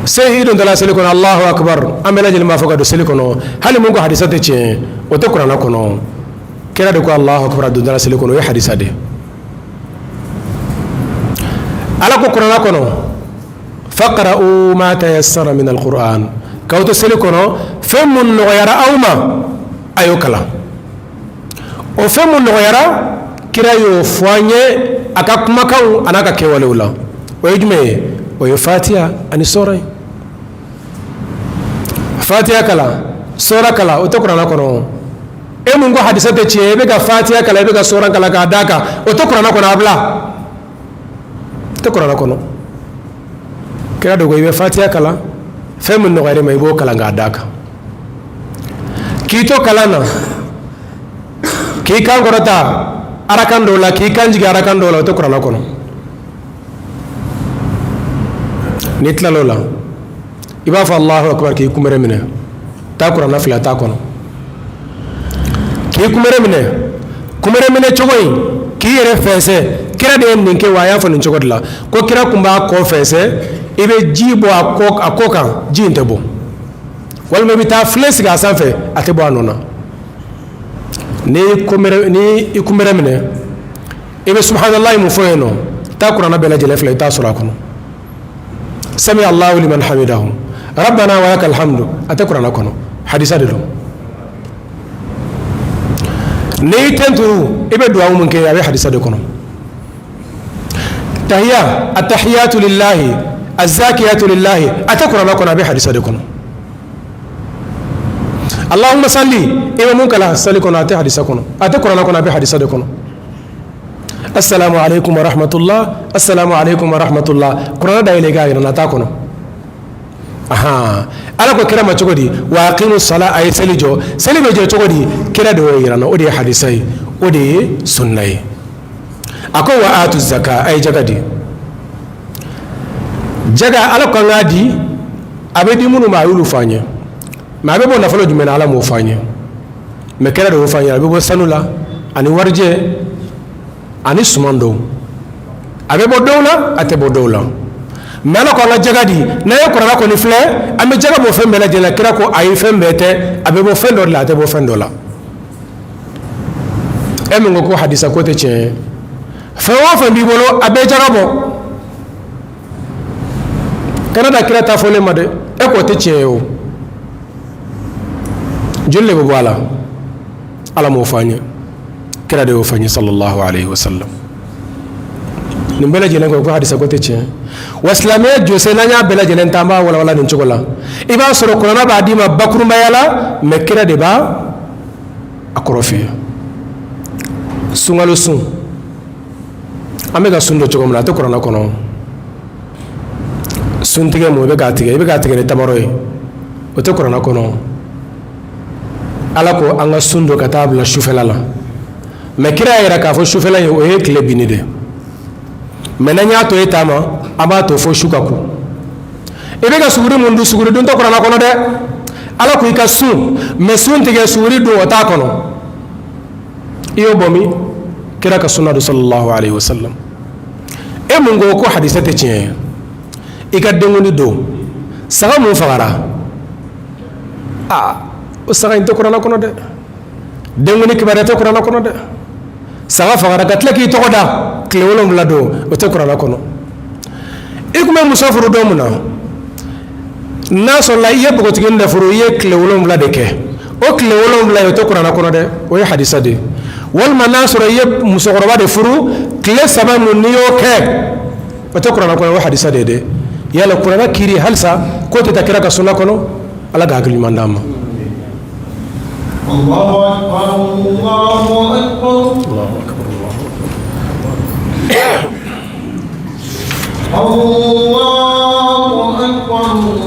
Se i dontɔla seli kɔnɔ, Allahu akbar, an bɛɛ lajɛlen b'a fɔ ka don seli kɔnɔ. Hali mun ko hadisa tɛ tiɲɛ, o tɛ kuranɛ kɔnɔ. Kira de ko Allahu akbar a dontɔla seli kɔnɔ, o ye hadisa de ye. Ala ko kuranɛ kɔnɔ faqra'u ma tayassara min alquran, k'aw to seli kɔnɔ, fɛn mun nɔgɔyara aw ma, a y'o kalan. O fɛn mun nɔgɔyara, kira y'o fɔ an ye a ka kumakanw an'a ka kɛwalew la. O ye jumɛn ye? O ye fatiya ani sɔrɔ ye. Fatiya kalan, sɔrɔ kalan, o tɛ kuranɛ kɔnɔ. E mun ko hadisa tɛ tiɲɛ, i bɛ ka fatiya kalan, i bɛ ka sɔrɔ kalan k'a d'a kan, o tɛ kuranɛ kɔnɔ. A bila tɛ kuranɛ kɔnɔ. Kira de ko i bɛ fatiya kalan, fɛn min nɔgɔyara i ma, i b'o kalan k'a d'a kan. K'i to kalan na, k'i kan kɔrɔta arakan dɔw la, k'i kan jigin arakan dɔw la, o tɛ kuranɛ kɔnɔ. N'i tilal'o la, i b'a fɔ Allahu akbar k'i kunbere minɛ, taa kuranɛ filɛ, t'a kɔnɔ. K'i kunbere minɛ, kunbere minɛ cogo in, k'i yɛrɛ fɛnsɛ, kira de ye nin kɛ wa? A y'a fɔ nin cogo de la ko kira tun b'a kɔ fɛnsɛ, i bɛ ji bɔ a kɔ kan, ji in tɛ bɔ, walima i bɛ taa filen sigi a sanfɛ, a tɛ bɔ a nɔ na. Ni i kunbere minɛ, i bɛ subahanallahi mun fɔ yen nɔ? Taa kuranɛ bɛɛ lajɛlen filɛ, i t'a sɔrɔ a kɔnɔ. Sami Allahu liman hamidahu, rabbana wa lakal hamdu, a tɛ kuranɛ kɔnɔ, hadisa de don. N'i ten turu, i bɛ duwawu mun kɛ? A bɛ hadisa de kɔnɔ. Tahiya, atahiyatu lillahi azakiyatu lillahi, a tɛ kuranɛ kɔnɔ, a bɛ hadisa de kɔnɔ. Allahumma salli, i bɛ mun kalan sali kɔnɔ? A tɛ hadisa kɔnɔ, a tɛ kuranɛ kɔnɔ, a bɛ hadisa de kɔnɔ. Assalamu alaikum wa rahmatullah, assalamu alaikum wa rahmatullah, kuranɛ dayɛlɛ i k'a yira n na, t'a kɔnɔ. Ahan, Ala ko kira ma cogo di? Wa aqimu sala, a ye seli jɔ. Seli bɛ jɔ cogo di? Kira de y'o yira n na. O de ye hadisa ye, o de ye sunna ye. A ko wa atu zaka, a ye jaga di. Jaga, Ala ko an k'a di. A bɛ di minnu ma, a y'olu fɔ an ye. Mais a bɛ bɔ nafolo jumɛn na? Ala m'o fɔ an ye, mais kira de y'o fɔ an ye. A bɛ bɔ sanu la ani warijɛ ani suman dɔw. A bɛ bɔ dɔw la, a tɛ bɔ dɔw la. Mais Ala ko an ka jaga di. N'an ye kuranɛ kɔni filɛ, an bɛ jaga bɔ fɛn bɛɛ lajɛlen la. Kira ko ayi, fɛn bɛɛ tɛ. A bɛ bɔ fɛn dɔ de la, a tɛ bɔ fɛn dɔ la. E min ko ko hadisa ko tɛ tiɲɛ ye, fɛn o fɛn b'i bolo, a bɛɛ jaga bɔ. Kana da kira ta fɔlen ma dɛ. E k'o tɛ tiɲɛ ye o, joli de bɛ bɔ a la? Ala m'o fɔ an ye, kira de y'o fɔ an ye sallallahu alaihi wasallam. Nin bɛɛ lajɛlen ko hadisa ko tɛ tiɲɛ wa. Silamɛya jɔsen, n'an y'a bɛɛ lajɛlen ta, an b'a walawala nin cogo la, i b'a sɔrɔ kuranɛ b'a d'i ma bakurunbaya la, mais kira de b'a a kɔrɔ f'i ye. Sunkalo sun, an bɛ ka sun don cogo min na, a tɛ kuranɛ kɔnɔ. Suntigɛ mun i bɛ k'a tigɛ, i bɛ k'a tigɛ ni tamaro ye, o tɛ kuranɛ kɔnɔ. Ala ko an ka sun don ka taa bila sufɛla la, mais kira y'a yira k'a fɔ sufɛla ye, o ye tile binni de. Mais n'an y'a to e ta ma, an b'a to fo su ka ko. I bɛ ka suguri mun dun, suguri dun tɛ kuranɛ kɔnɔ dɛ. Ala ko i ka sun, mais sun tigɛ, suguri dun, o t'a kɔnɔ. I y'o bɔ min? Kira ka sunna don sallallahu alaihi wasallam. E mun ko ko hadisa tɛ tiɲɛ ye, i ka denkundi don, saga mun fagara, aa, o saga in tɛ kuranɛ kɔnɔ dɛ. Denkundi kibaruya tɛ kuranɛ kɔnɔ dɛ. Saga fagara ka tila k'i tɔgɔ da tile 7 don, o tɛ kuranɛ kɔnɔ. I tun bɛ muso furu don min na, n'a sɔrɔla i ye npogotiginin de furu, i ye tile 7 de kɛ, o tile 7 ye, o tɛ kuranɛ kɔnɔ dɛ, o ye hadisa de ye. Walima n'a sɔrɔ i ye musokɔrɔba de furu, tile 3 mun n'i y'o kɛ, o tɛ kuranɛ kɔnɔ, o ye hadisa de ye dɛ. Yala kuranɛ kiri halisa k'o tɛ taa kira ka sunna kɔnɔ? Ala ka hakili ɲuman d'an ma. الله أكبر، الله أكبر. الله أكبر، الله. الله أكبر، الله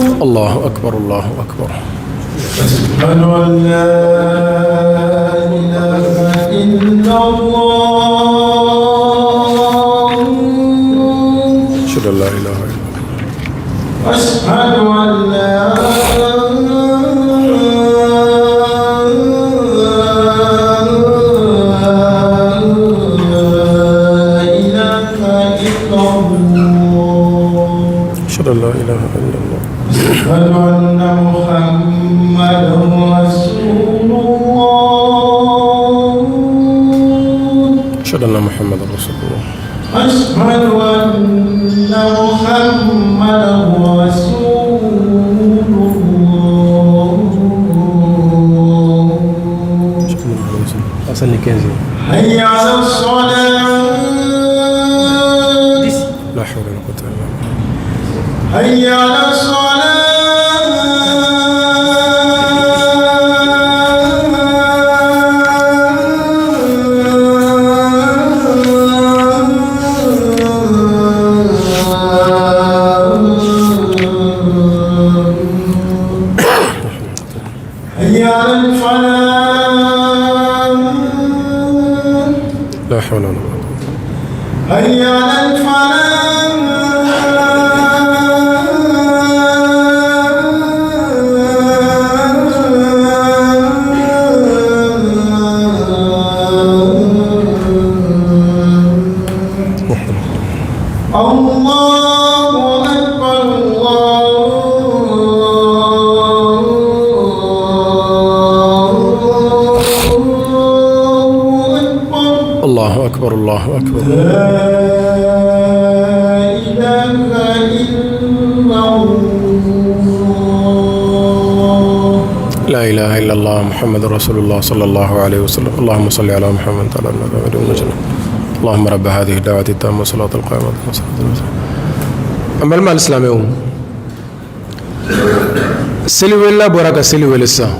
أكبر. الله أكبر، الله أكبر. أشهد أن لا إله إلا الله. أشهد أن لا إله إلا الله. أشهد أن لا إله إلا الله. أشهد أن لا إله إلا الله. أشهد أن محمدا رسول الله. أشهد أن محمدا رسول الله. أشهد أن محمدا رسول الله. أصلي 15. حي على الصلاة. لا حول ولا قوة إلا بالله. حي على الصلاة. حي على الفلاح. لا حول ولا قوة. حي على الفلاح. الله أكبر، الله أكبر. الله أكبر، الله أكبر. لا إله إلا الله. لا إله إلا الله محمد رسول الله صلى الله عليه وسلم. اللهم صل على محمد وعلى آل محمد وسلم. اللهم رب هذه الدعوة التامة والصلاة القائمة والصلاة والسلام. An balima alisilamɛw, seliwelela bɔra ka seli wele sisan.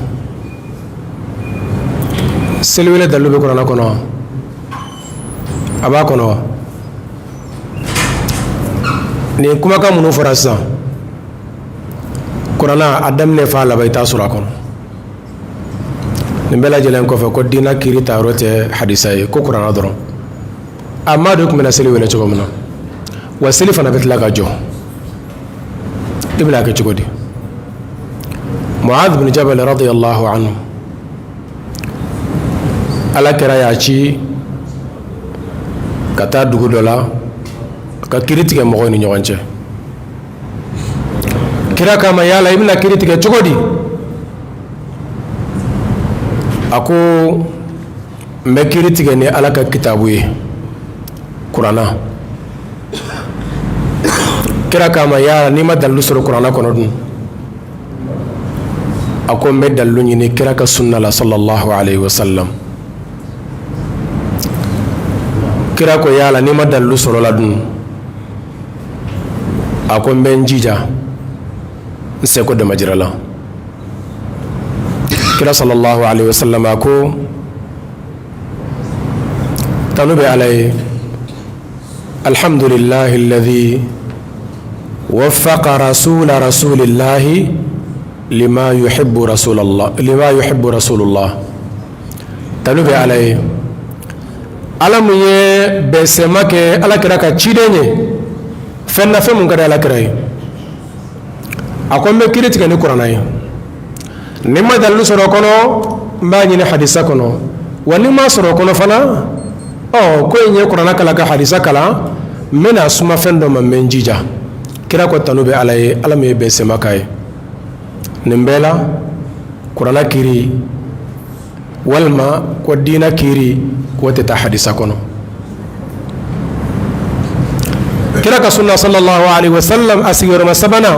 Seliwele dalilu bɛ kuranɛ kɔnɔ wa? A b'a kɔnɔ wa? Nin kumakan minnu fɔra sisan, kuranɛ a daminɛ f'a laban, i t'a sɔrɔ a kɔnɔ. Nin bɛɛ lajɛlen kɔfɛ, ko diinɛ kiiri ta yɔrɔ tɛ hadisa ye, ko kuranɛ dɔrɔn. A maa dɔ tun bɛna seli wele cogo min na wa, seli fana bɛ tila ka jɔ, i bɛna kɛ cogo di? Muadh bin Jabal radiyallahu anhu, Ala kira y'a ci ka taa dugu dɔ la ka kiiri tigɛ mɔgɔw ni ɲɔgɔn cɛ. Kira k'a ma, yala i bɛna kiiri tigɛ cogo di? A ko, n bɛ kiiri tigɛ ni Ala ka kitabu ye, kuranna. Kira k'a ma, yala n'i ma dalilu sɔrɔ kuranna kɔnɔ dun? A ko, n bɛ dalilu ɲini kira ka sunna la sallallahu alaihi wasallam. Kira ko, yala n'i ma dalilu sɔrɔ la dun? A ko, n bɛ n jija n seko damajira la. Kira sallallahu alaihi wasallam a ko, tanu bɛ Ala ye, alhamdulillahi alladhi waffaqa rasula rasulillahi lima yuhibbu rasulallah, lima yuhibbu rasulullah. Tanu bɛ Ala ye, Ala mun ye bɛnsɛma kɛ Ala kira ka ciden ye fɛn na, fɛn mun ka di Ala kira ye. A ko n bɛ kiri tigɛ ni kuranna ye, ni n ma dalilu sɔrɔ o kɔnɔ, n b'a ɲini hadisa kɔnɔ. Wa ni n m'a sɔrɔ o kɔnɔ fana, ɔ ko in ye kuranna kalan ka hadisa kalan, n bɛna suma fɛn dɔ ma, n bɛ n jija. Kira ko tanu bɛ Ala ye, Ala min ye bɛn sɛnba k'a ye. Nin bɛɛ la, kuranna kiri walima ko diina kiri k'o tɛ taa hadisa kɔnɔ. Kira ka sunna sallallahu alaihi wasallam, a sigiyɔrɔma sabanan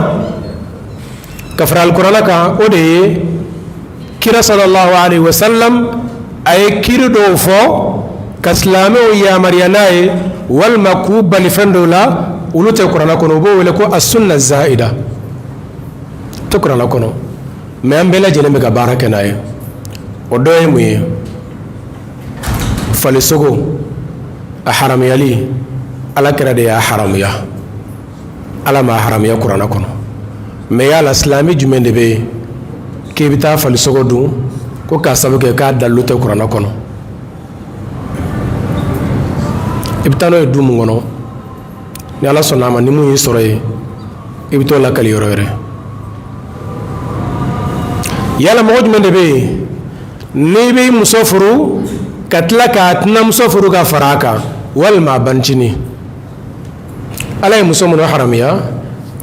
ka fara alikuranna kan, o de ye kira sallallahu alaihi wasallam a ye kiri dɔw fɔ ka silamɛw yamaruya n'a ye walima k'u bali fɛn dɔw la, olu tɛ kuranna kɔnɔ. U b'o wele ko asunna zaida, tɛ kuranna kɔnɔ, mɛ an bɛɛ lajɛlen bɛ ka baara kɛ n'a ye. O dɔ ye mun ye? Falisogo a haramuyali, Ala kira de y'a haramuya, Ala m'a haramuya kuranna kɔnɔ. Mɛ yala silamɛ jumɛn de bɛ yen k'i bɛ taa falisogo dun ko k'a sabu kɛ k'a dalilu tɛ kuranna kɔnɔ? I bɛ taa n'o ye du mun kɔnɔ, ni Ala sɔnna a ma, ni mun y'i sɔrɔ yen, i bɛ t'o lakali yɔrɔ wɛrɛ. Yala mɔgɔ jumɛn de bɛ yen n'i b'i muso furu ka tila k'a tɛnɛmuso furu ka fara a kan walima a banicinin? Ala ye muso minnu haramuya,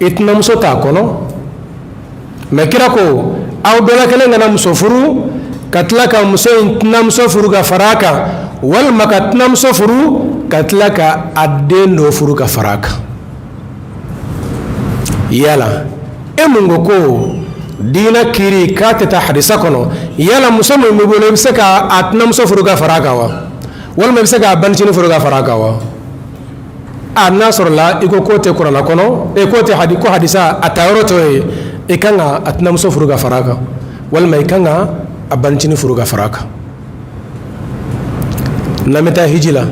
i tɛnɛmuso t'a kɔnɔ. Mɛ kira ko aw dɔ la kelen kana muso furu ka tila ka muso in tɛnɛmuso furu ka fara a kan, walima ka tɛnɛmuso furu ka tila ka a den dɔ furu ka fara a kan. Yala e mun ko ko diinɛ kiri k'a tɛ taa hadisa kɔnɔ, yala muso min b'i bolo, i bɛ se ka a tɛnɛmuso furu ka fara a kan wa, walima i bɛ se k'a banicinin furu ka fara a kan wa? A n'a sɔrɔla i ko k'o tɛ kuranna kɔnɔ, e k'o tɛ hadi ko hadisa a ta yɔrɔ t'o ye, i kan ka a tɛnɛmuso furu ka fara a kan, walima i kan ka a banicinin furu ka fara a kan. N'an bɛ taa hiji la,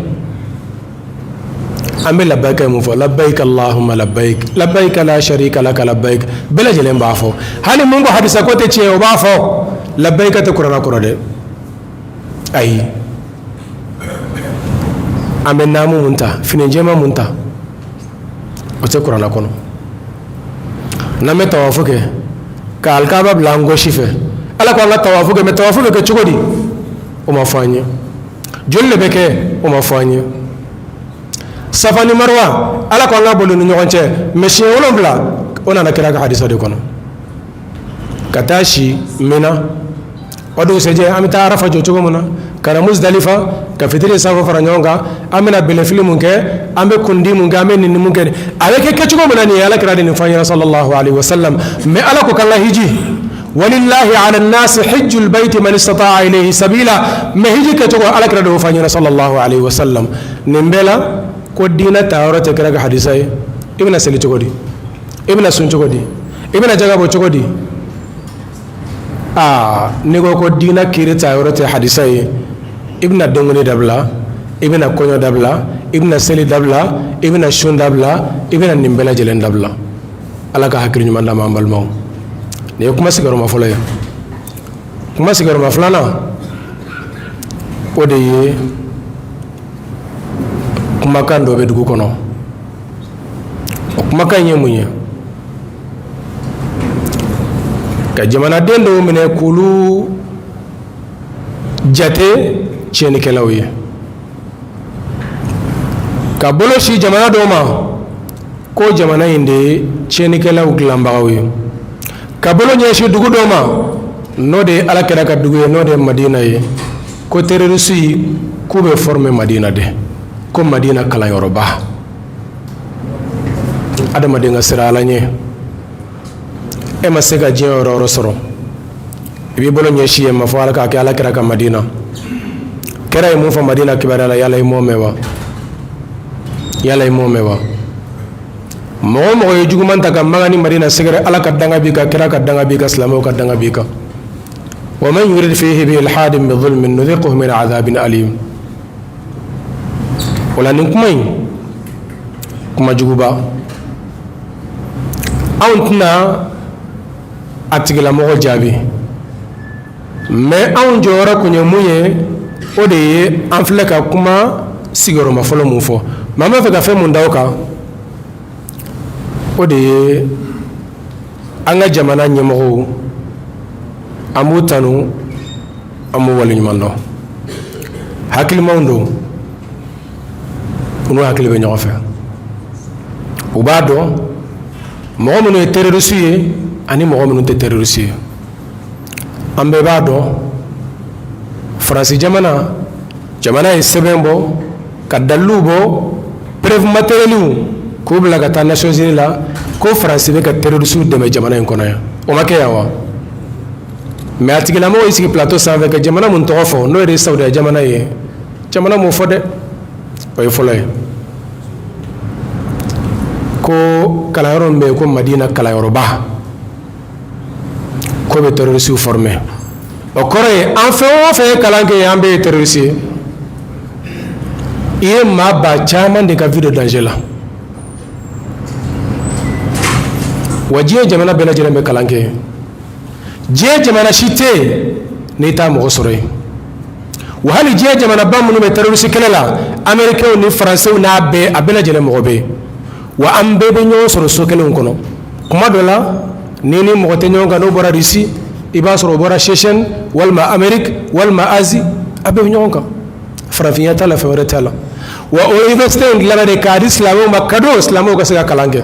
an bɛ labbayika mun fɔ? Labbayika allahumma labbayik, labbayika la sharika laka labbayik. Bɛɛ lajɛlen b'a fɔ, hali mun ko hadisa ko tɛ tiɲɛ, o b'a fɔ. Labbayika tɛ kuranna kɔnɔ dɛ, ayi. An bɛ naamu mun ta, fini jɛman mun ta, o tɛ kuranna kɔnɔ. N'an bɛ tawafu kɛ ka alikaba bila an gauche fɛ, Ala ko an ka tawafu kɛ, mɛ tawafu bɛ kɛ cogo di, o ma fɔ an ye. Joli de bɛ kɛ, o ma fɔ an ye. Safa ni Marwa, Ala ko an ka boli ni ɲɔgɔn cɛ, mɛ siɲɛ 7, o nana kira ka hadisa de kɔnɔ. Ka taa si Mina, o dugusɛjɛ an bɛ taa Arafa jɔ cogo min na, ka na Musdalifa ka fitiri safo fara ɲɔgɔn kan, an bɛna bɛlɛfili mun kɛ, an bɛ kundi mun kɛ, an bɛ nin mun kɛ, a bɛ kɛ kɛcogo min na, nin ye Ala kira de nin fɔ an ɲɛna sallallahu alaihi wasallam. Mɛ Ala ko k'an ka hiji, walillahi ala nasi hijjul bayti man istata'a ilayhi sabila. Mɛ hiji kɛcogo, Ala kira de y'o fɔ an ɲɛna sallallahu alaihi wasallam. Nin bɛɛ la, ko diinɛ ta yɔrɔ tɛ kira ka hadisa ye. I bɛna seli cogo di? I bɛna sun cogo di? I bɛna jaga bɔ cogo di? Aa, n'i ko ko diinɛ kiri ta yɔrɔ tɛ hadisa ye, i bɛna denkundi dabila, i bɛna kɔɲɔ dabila, i bɛna seli dabila, i bɛna sun dabila, i bɛna nin bɛɛ lajɛlen dabila. Ala ka hakili ɲuman d'an ma. An balimaw, nin ye kuma sigiyɔrɔma fɔlɔ ye. Kuma sigiyɔrɔma filanan, o de ye kumakan dɔ bɛ dugu kɔnɔ. O kumakan in ye mun ye? Ka jamanaden dɔw minɛ k'olu jate tiɲɛnikɛlaw ye, ka bolo si jamana dɔw ma ko jamana in de ye tiɲɛnikɛlaw dilanbagaw ye, ka bolo ɲɛsin dugu dɔw ma, n'o de ye Ala kira ka dugu ye, n'o de ye Madina ye, ko terroriste k'u bɛ former Madina de, ko Madina kalanyɔrɔba. Adamaden ka siran Ala ɲɛ. E ma se ka diɲɛ yɔrɔ yɔrɔ sɔrɔ, i b'i bolo ɲɛsin yen ma fɔ Ala k'a kɛ Ala kira ka Madina. Kira ye mun fɔ Madina kibaruya la? Yala i m'o mɛn wa? Yala i m'o mɛn wa? Mɔgɔ o mɔgɔ ye juguman ta ka Makan ni Madina sɛgɛrɛ, Ala ka danga b'i kan, kira ka danga b'i kan, silamɛw ka danga b'i kan. Wa man yurid fihi bi ilhadin bi zulmin nudhiquhu min adhabin alim. O la, nin kuma in, kuma juguba, anw tɛna a tigilamɔgɔ jaabi, mɛ anw jɔyɔrɔ kun ye mun ye? O de ye an filɛ ka kuma sigiyɔrɔma fɔlɔ mun fɔ. Mɛ an b'a fɛ ka fɛn mun da o kan, o de ye An ka jamana ɲɛmɔgɔw, an b'u tanu, an b'u waleɲuman dɔn. Hakilimaw don, u n'u hakili bɛ ɲɔgɔn fɛ. U b'a dɔn mɔgɔ minnu ye terroriste ye ani mɔgɔ minnu tɛ terroriste ye. An bɛɛ b'a dɔn, Faransi jamana, jamana ye sɛbɛn bɔ ka daliluw bɔ, preuve matérielles, k'u bila ka taa Nations Unies la ko Faransi bɛ ka terroriste dɛmɛ jamana in kɔnɔ yan. O ma kɛ yan wa? Mais a tigilamɔgɔ y'i sigi plateau sanfɛ ka jamana mun tɔgɔ fɔ, n'o yɛrɛ ye Saudiya jamana ye, jamana m'o fɔ dɛ. O ye fɔlɔ ye. Ko kalanyɔrɔ min bɛ yen ko Madina kalanyɔrɔba, k'o bɛ terroriste former. O kɔrɔ ye an fɛn o fɛn ye kalan kɛ yen, an bɛɛ ye terroriste ye. I ye maa ba caman de ka vie don danger la. Wa diɲɛ jamana bɛɛ lajɛlen bɛ kalan kɛ yen. Diɲɛ jamana si tɛ yen n'i t'a mɔgɔ sɔrɔ yen. Wa hali diɲɛ jamanaba minnu bɛ terroriste kɛlɛ la, américains ni français n'a bɛɛ, a bɛɛ lajɛlen mɔgɔ bɛ yen. Wa an bɛɛ bɛ ɲɔgɔn sɔrɔ so kelenw kɔnɔ. Kuma dɔ la, ni ni mɔgɔ tɛ ɲɔgɔn kan, n'o bɔra Russie, i b'a sɔrɔ o bɔra Tchétchène walima Amérique walima Asie, a bɛɛ bɛ ɲɔgɔn kan. Farafinya t'a la, fɛn wɛrɛ t'a la. Wa o université in dilanna de k'a di silamɛw ma cadeau, silamɛw ka se ka kalan kɛ.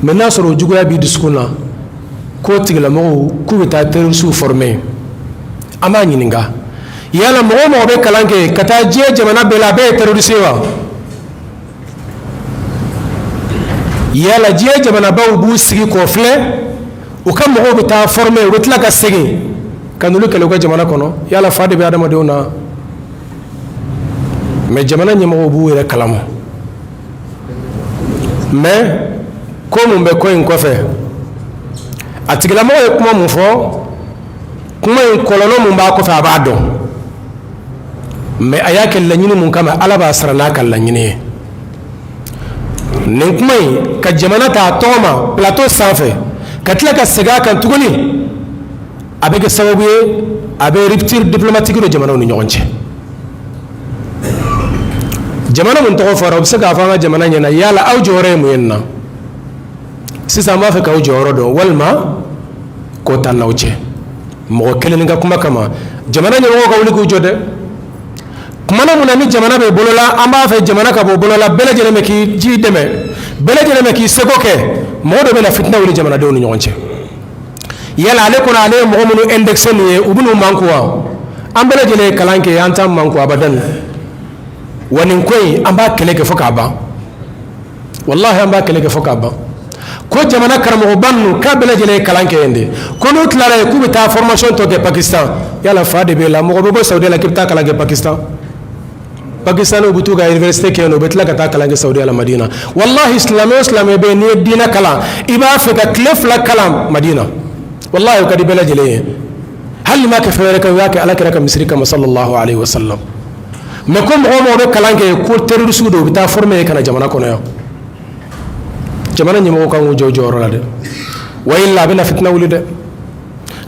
Mais n'a sɔrɔ o juguya b'i dusukun na, k'o tigilamɔgɔw k'u bɛ taa terroriste former, an b'a ɲininka, yala mɔgɔ o mɔgɔ bɛ kalan kɛ ka taa diɲɛ jamana bɛɛ la, a bɛɛ ye terroriste ye wa? Yala diɲɛ jamanabaw b'u sigi k'o filɛ, u ka mɔgɔw bɛ taa former, u bɛ tila ka segin ka n'olu kɛlɛ u ka jamana kɔnɔ? Yala fa de bɛ adamadenw na? Mais jamana ɲɛmɔgɔw b'u yɛrɛ kalama. Mais ko mun bɛ ko in kɔfɛ? A tigilamɔgɔ ye kuma mun fɔ, kuma in kɔlɔlɔ mun b'a kɔfɛ, a b'a dɔn. Mais a y'a kɛ laɲini mun kama, Ala b'a sara n'a ka laɲini ye. Nin kuma in ka jamana ta a tɔgɔ ma plateau sanfɛ, ka tila ka segin a kan tuguni, a bɛ kɛ sababu ye a bɛ rupture diplomatique don jamanaw ni ɲɔgɔn cɛ. Jamana mun tɔgɔ fɔra, o bɛ se k'a fɔ an ka jamana ɲɛna, yala aw jɔyɔrɔ ye mun ye nin na sisan? An b'a fɛ k'aw jɔyɔrɔ dɔn, walima ko t'an n'aw cɛ. Mɔgɔ kelen ka kuma kama, jamana ɲɛmɔgɔw ka wuli k'u jɔ dɛ. Kumana mun na ni jamana bɛ bolo la, an b'a fɛ jamana ka bɔ bolo la, bɛɛ lajɛlen bɛ k'i ji dɛmɛ, bɛɛ lajɛlen bɛ k'i seko kɛ. Mɔgɔ dɔ bɛ na fitina wuli jamanadenw ni ɲɔgɔn cɛ. Yala ale kɔnɔ, ale ye mɔgɔ minnu indexé nin ye, u bɛn'u manku wa? An bɛɛ lajɛlen ye kalan kɛ, an t'an manku abadan. Wa nin ko in, an b'a kɛlɛ kɛ fo k'a ban. Walahi, an b'a kɛlɛ kɛ fo k'a ban. Ko jamana karamɔgɔba ninnu, k'a bɛɛ lajɛlen ye kalan kɛ yen de, ko n'u tilara yen, k'u bɛ taa formation tɔ kɛ Pakistan. Yala fa de b'e la? Mɔgɔ bɛ bɔ Saudiya la k'i bɛ taa kalan kɛ Pakistan? Pakistan bɛ t'u ka université kɛ yen, u bɛ tila ka taa kalan kɛ Saudiya la, Madina. Walahi, silamɛ o silamɛ bɛ yen, n'i ye diinɛ kalan, i b'a fɛ ka tile 2 kalan Madina. Walahi, o ka di bɛɛ lajɛlen ye. Hali n'i m'a kɛ fɛn wɛrɛ kɛ, u y'a kɛ Ala kira ka misiri kama, sallallahu alaihi wasallam. Mais ko mɔgɔ o mɔgɔ bɛ kalan kɛ, ko terroriste don, u bɛ taa former yen ka na jamana kɔnɔ yan. Jamana ɲɛmɔgɔw kan k'u jɔ u jɔyɔrɔ la dɛ. Wa illa, a bɛna fitina wuli dɛ.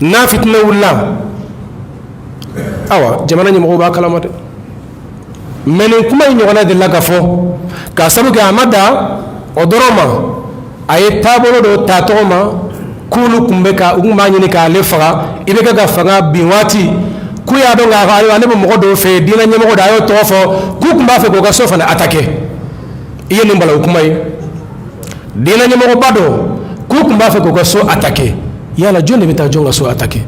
N'a fitina wulila, awa, jamana ɲɛmɔgɔw b'a kalama dɛ. Mais nin kuma in ɲɔgɔnna delila ka fɔ, k'a sabu kɛ a ma dan o dɔrɔn ma, a ye taabolo dɔ ta tɔgɔ ma k'olu tun bɛ ka u tun b'a ɲini k'ale faga. I bɛ kɛ ka fanga bin waati, k'u y'a dɔn k'a fɔ ale bɛ mɔgɔ dɔw fɛ yen, diinɛ ɲɛmɔgɔ dɔ, a y'o tɔgɔ fɔ, k'u tun b'a fɛ k'o ka so fana attaquer. I ye nin balawu kuma ye, diinɛ ɲɛmɔgɔba dɔ, k'u tun b'a fɛ k'u ka so attaquer. Yala jɔn de bɛ taa jɔn ka so attaquer?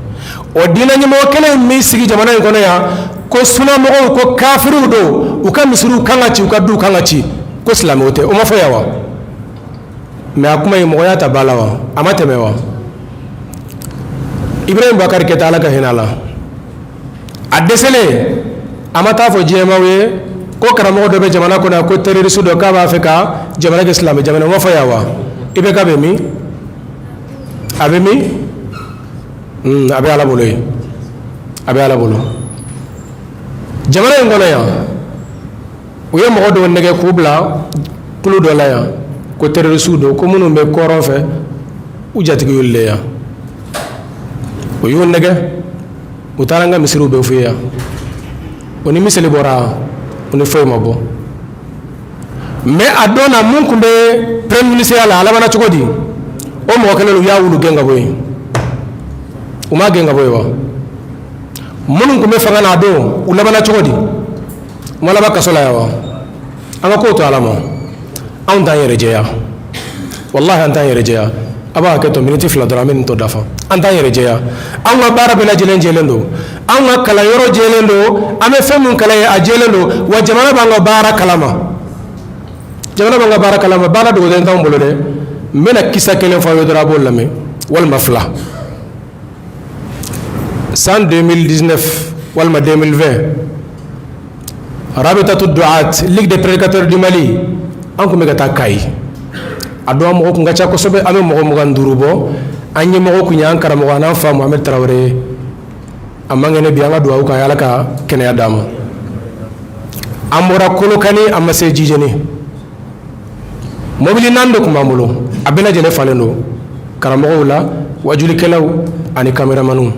O diinɛ ɲɛmɔgɔ kelen min sigi jamana in kɔnɔ yan, ko sunamɔgɔw, ko kafiriw don, u ka misiriw kan ka ci, u ka duw kan ka ci, ko silamɛw tɛ, o ma fɔ yan wa? Mais a kuma in, mɔgɔ y'a ta ba la wa? A ma tɛmɛ wa? Ibrahim Bakari Keta, Ala ka hinɛ a la, a dɛsɛlen, a ma taa fɔ diɲɛmaaw ye ko karamɔgɔ dɔ bɛ jamana kɔnɔ, ko terroriste dɔ, k'a b'a fɛ ka jamana kɛ silamɛ jamana? O ma fɔ yan wa? IBK bɛ min? A bɛ min? A bɛ Ala bolo yen, a bɛ Ala bolo. Jamana in kɔnɔ yan, u ye mɔgɔ dɔw nɛgɛ k'u bila kulu dɔ la yan, ko terroriste don, ko minnu bɛ kɔrɔn fɛ, u jatigi y'olu de yan. O y'u nɛgɛ, u taara an ka misiriw bɛɛ f'u ye yan. O ni miseli bɔra, o ni foyi ma bɔ. Mais a don na, mun tun bɛ premier ministre la, a labanna cogo di? O mɔgɔ kelen u y'a wulu gɛn ka bɔ yen, u m'a gɛn ka bɔ yen wa? Minnu tun bɛ fanga na a don, u labanna cogo di? U ma laban kaso la yan wa? An ka kow to Ala ma. Anw t'an yɛrɛ jɛya, walahi, an t'an yɛrɛ jɛya. A b'a hakɛ to, miniti 2 dɔrɔn, an bɛ nin tɔ dafa. An t'an yɛrɛ jɛya. Anw ka baara bɛɛ lajɛlen jɛlen don, anw ka kalanyɔrɔ jɛlen don, an bɛ fɛn min kalan yen, a jɛlen don. Wa jamana b'an ka baara kalama, jamana b'an ka baara kalama. Baara dogolen t'anw bolo dɛ. N bɛna kisa kelen fɔ aw ye dɔrɔn, a b'o lamɛn, walima fila. San 2019 walima 2020, Rabitatu Duat, Ligue des prédicateurs du Mali, an tun bɛ ka taa Kayi. A don, an mɔgɔ kun ka ca kosɛbɛ, an bɛ mɔgɔ 25 bɔ. An ɲɛmɔgɔ kun ye an karamɔgɔ an'an fa Mohamed Tarawele ye. A man kɛnɛ bi, an ka dugawu k'a ye, Ala ka kɛnɛya d'a ma. An bɔra Kolokani, an ma se Jijeni, mobili naani de tun b'an bolo, a bɛɛ lajɛlen falen don karamɔgɔw la, wajulikɛlaw ani kameramaniw.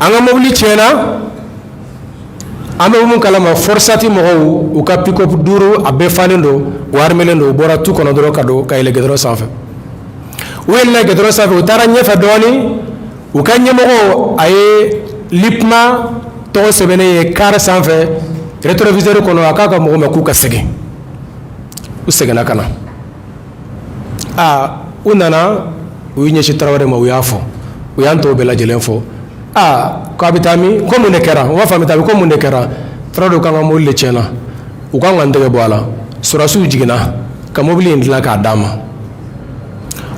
An ka mobili tiɲɛna. An bɛ mun kalama, FORSAT mɔgɔw, u ka pick-up duuru, a bɛɛ falen don, u armelen don. U bɔra tu kɔnɔ dɔrɔn ka don ka yɛlɛ gudɔrɔn sanfɛ. U yɛlɛla gudɔrɔn sanfɛ, u taara ɲɛfɛ dɔɔnin, u ka ɲɛmɔgɔ, a ye LIPMA tɔgɔ sɛbɛnnen ye car sanfɛ, rétroviseur kɔnɔ. A k'a ka mɔgɔw ma k'u ka segin. U seginna ka na. Aa, u nana, u y'u ɲɛsin Tarawele ma, u y'a fɔ, u y'an tɔw bɛɛ lajɛlen fɔ. Aa, ko a bɛ taa min? Ko mun de kɛra? U b'a fɔ a bɛ taa min? Ko mun de kɛra? Tarawele k'an ka mobili de tiɲɛna, u k'an k'an tɛgɛ bɔ a la. Sɔrɔdasiw jiginna ka mobili in dilan k'a d'an ma.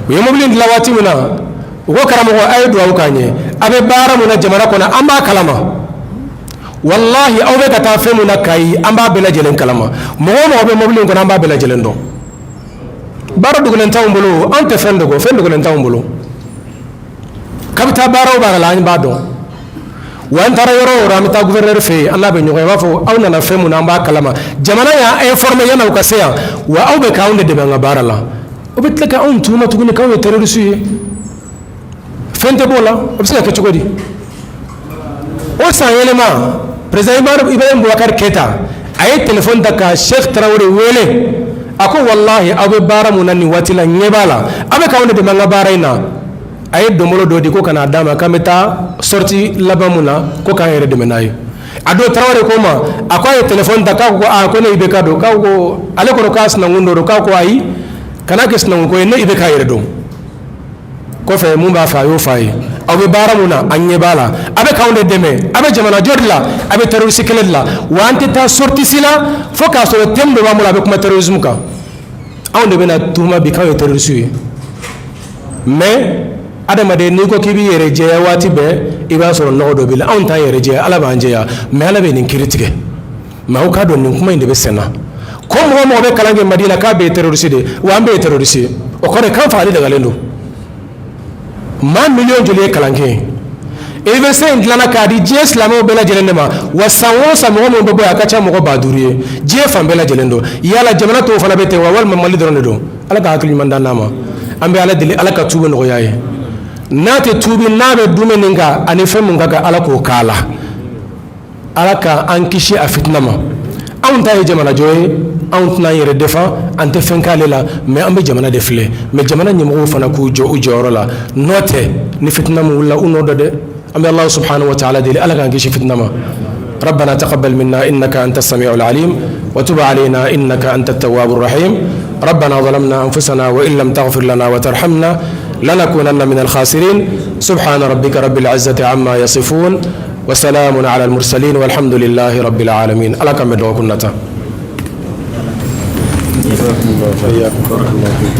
U ye mobili in dilan waati min na, u ko karamɔgɔ, a ye dugawu k'an ye. A bɛ baara mun na jamana kɔnɔ, an b'a kalama. Walahi, aw bɛ ka taa fɛn mun na Kayi, an b'a bɛɛ lajɛlen kalama. Mɔgɔ o mɔgɔ bɛ mobili in kɔnɔ, an b'a bɛɛ lajɛlen dɔn. Baara dogolen t'anw bolo, an tɛ fɛn dogo, fɛn dogolen t'anw bolo. K'a bɛ taa baara o baara la, an b'a dɔn. Wa an taara yɔrɔ o yɔrɔ, an bɛ taa gouverneur fɛ yen, an n'a bɛ ɲɔgɔn ye, a b'a fɔ aw nana fɛn mun na, an b'a kalama. Jamana y'an informé yan'aw ka se yan. Wa aw bɛ k'anw de dɛmɛ an ka baara la. O bɛ tila ka anw tuhuma tuguni k'anw ye terroriste ye. Fɛn tɛ b'o la, o bɛ se ka kɛ cogo di? O san yɛlɛma, président Ibrahim Boubacar Keita, a ye téléphone ta ka Cheikh Tarawele wele. A ko walahi, aw bɛ baara mun na nin waati la, ɲɛ b'a la, aw bɛ k'anw de dɛmɛ an ka baara in na. A ye donbolo dɔ di ko ka n'a d'a ma, k'an bɛ taa sortie laban mun na, ko k'an yɛrɛ dɛmɛ n'a ye. A don, Tarawele ko ma, a ko a ye téléphone ta, k'a ko aa, ko ne IBK don. K'a ko ale kɔnɔ k'a sinankun dɔ don. K'a ko ayi, kana kɛ sinankun ko ye, ne IBK yɛrɛ dɔn. Kɔfɛ, mun b'a fɛ, a y'o f'a ye. Aw bɛ baara mun na, an ɲɛ b'a la, a bɛ k'anw de dɛmɛ, a bɛ jamana jɔ de la, a bɛ terroriste kɛlɛ de la. Wa an tɛ taa sortie si la fo k'a sɔrɔ thème dɔ b'an bolo, a bɛ kuma terrorisme kan. Anw de bɛna tuhuma bi k'anw ye terroriste ye. Mais adamaden, n'i ko k'i b'i yɛrɛ jɛya waati bɛɛ, i b'a sɔrɔ nɔgɔ dɔ b'i la. Anw t'an yɛrɛ jɛya, Ala b'an jɛya. Mais Ala bɛ nin kiiri tigɛ. Mais aw k'a dɔn, nin kuma in de bɛ sen na, ko mɔgɔ mɔgɔ bɛ kalan kɛ Madina, k'a bɛɛ ye terroriste de ye. Wa an bɛɛ ye terroriste ye. O kɔrɔ ye k'an fagali dagalen don. Maa miliyɔn joli ye kalan kɛ yen? Université in dilanna k'a di diɲɛ silamɛw bɛɛ lajɛlen de ma. Wa san o san, mɔgɔ minnu bɛ bɔ yen, a ka ca mɔgɔ 5000 ye. Diɲɛ fan bɛɛ lajɛlen don. Yala jamana tɔw fana bɛ ten wa, walima Mali dɔrɔn de don? Ala ka hakili ɲuman d'an n'a ma. An bɛ Ala deli, Ala ka tuubi nɔgɔya ye. N'a tɛ tuubi, n'a bɛ dumuni nin kan ani fɛn mun ka kan, Ala k'o k'a la. Ala ka an kisi a fitina ma. Anw ta ye jamanajɔ ye, anw tɛna an yɛrɛ defan, an tɛ fɛn k'ale la, mais an bɛ jamana de filɛ. Mais jamana ɲɛmɔgɔw fana k'u jɔ u jɔyɔrɔ la, n'o tɛ, ni fitina min wulila, u nɔ dɔ dɛ. An bɛ Allah subhanahu wa ta'ala deli, Ala k'an kisi fitina ma. ربنا تقبل منا إنك أنت السميع العليم، وتب علينا إنك أنت التواب الرحيم. ربنا ظلمنا أنفسنا وإن لم تغفر لنا وترحمنا لنكونن من الخاسرين. سبحان ربك رب العزة عما يصفون، وسلام على المرسلين، والحمد لله رب العالمين. ألا كم كنا. جزاكم الله. بارك الله فيك.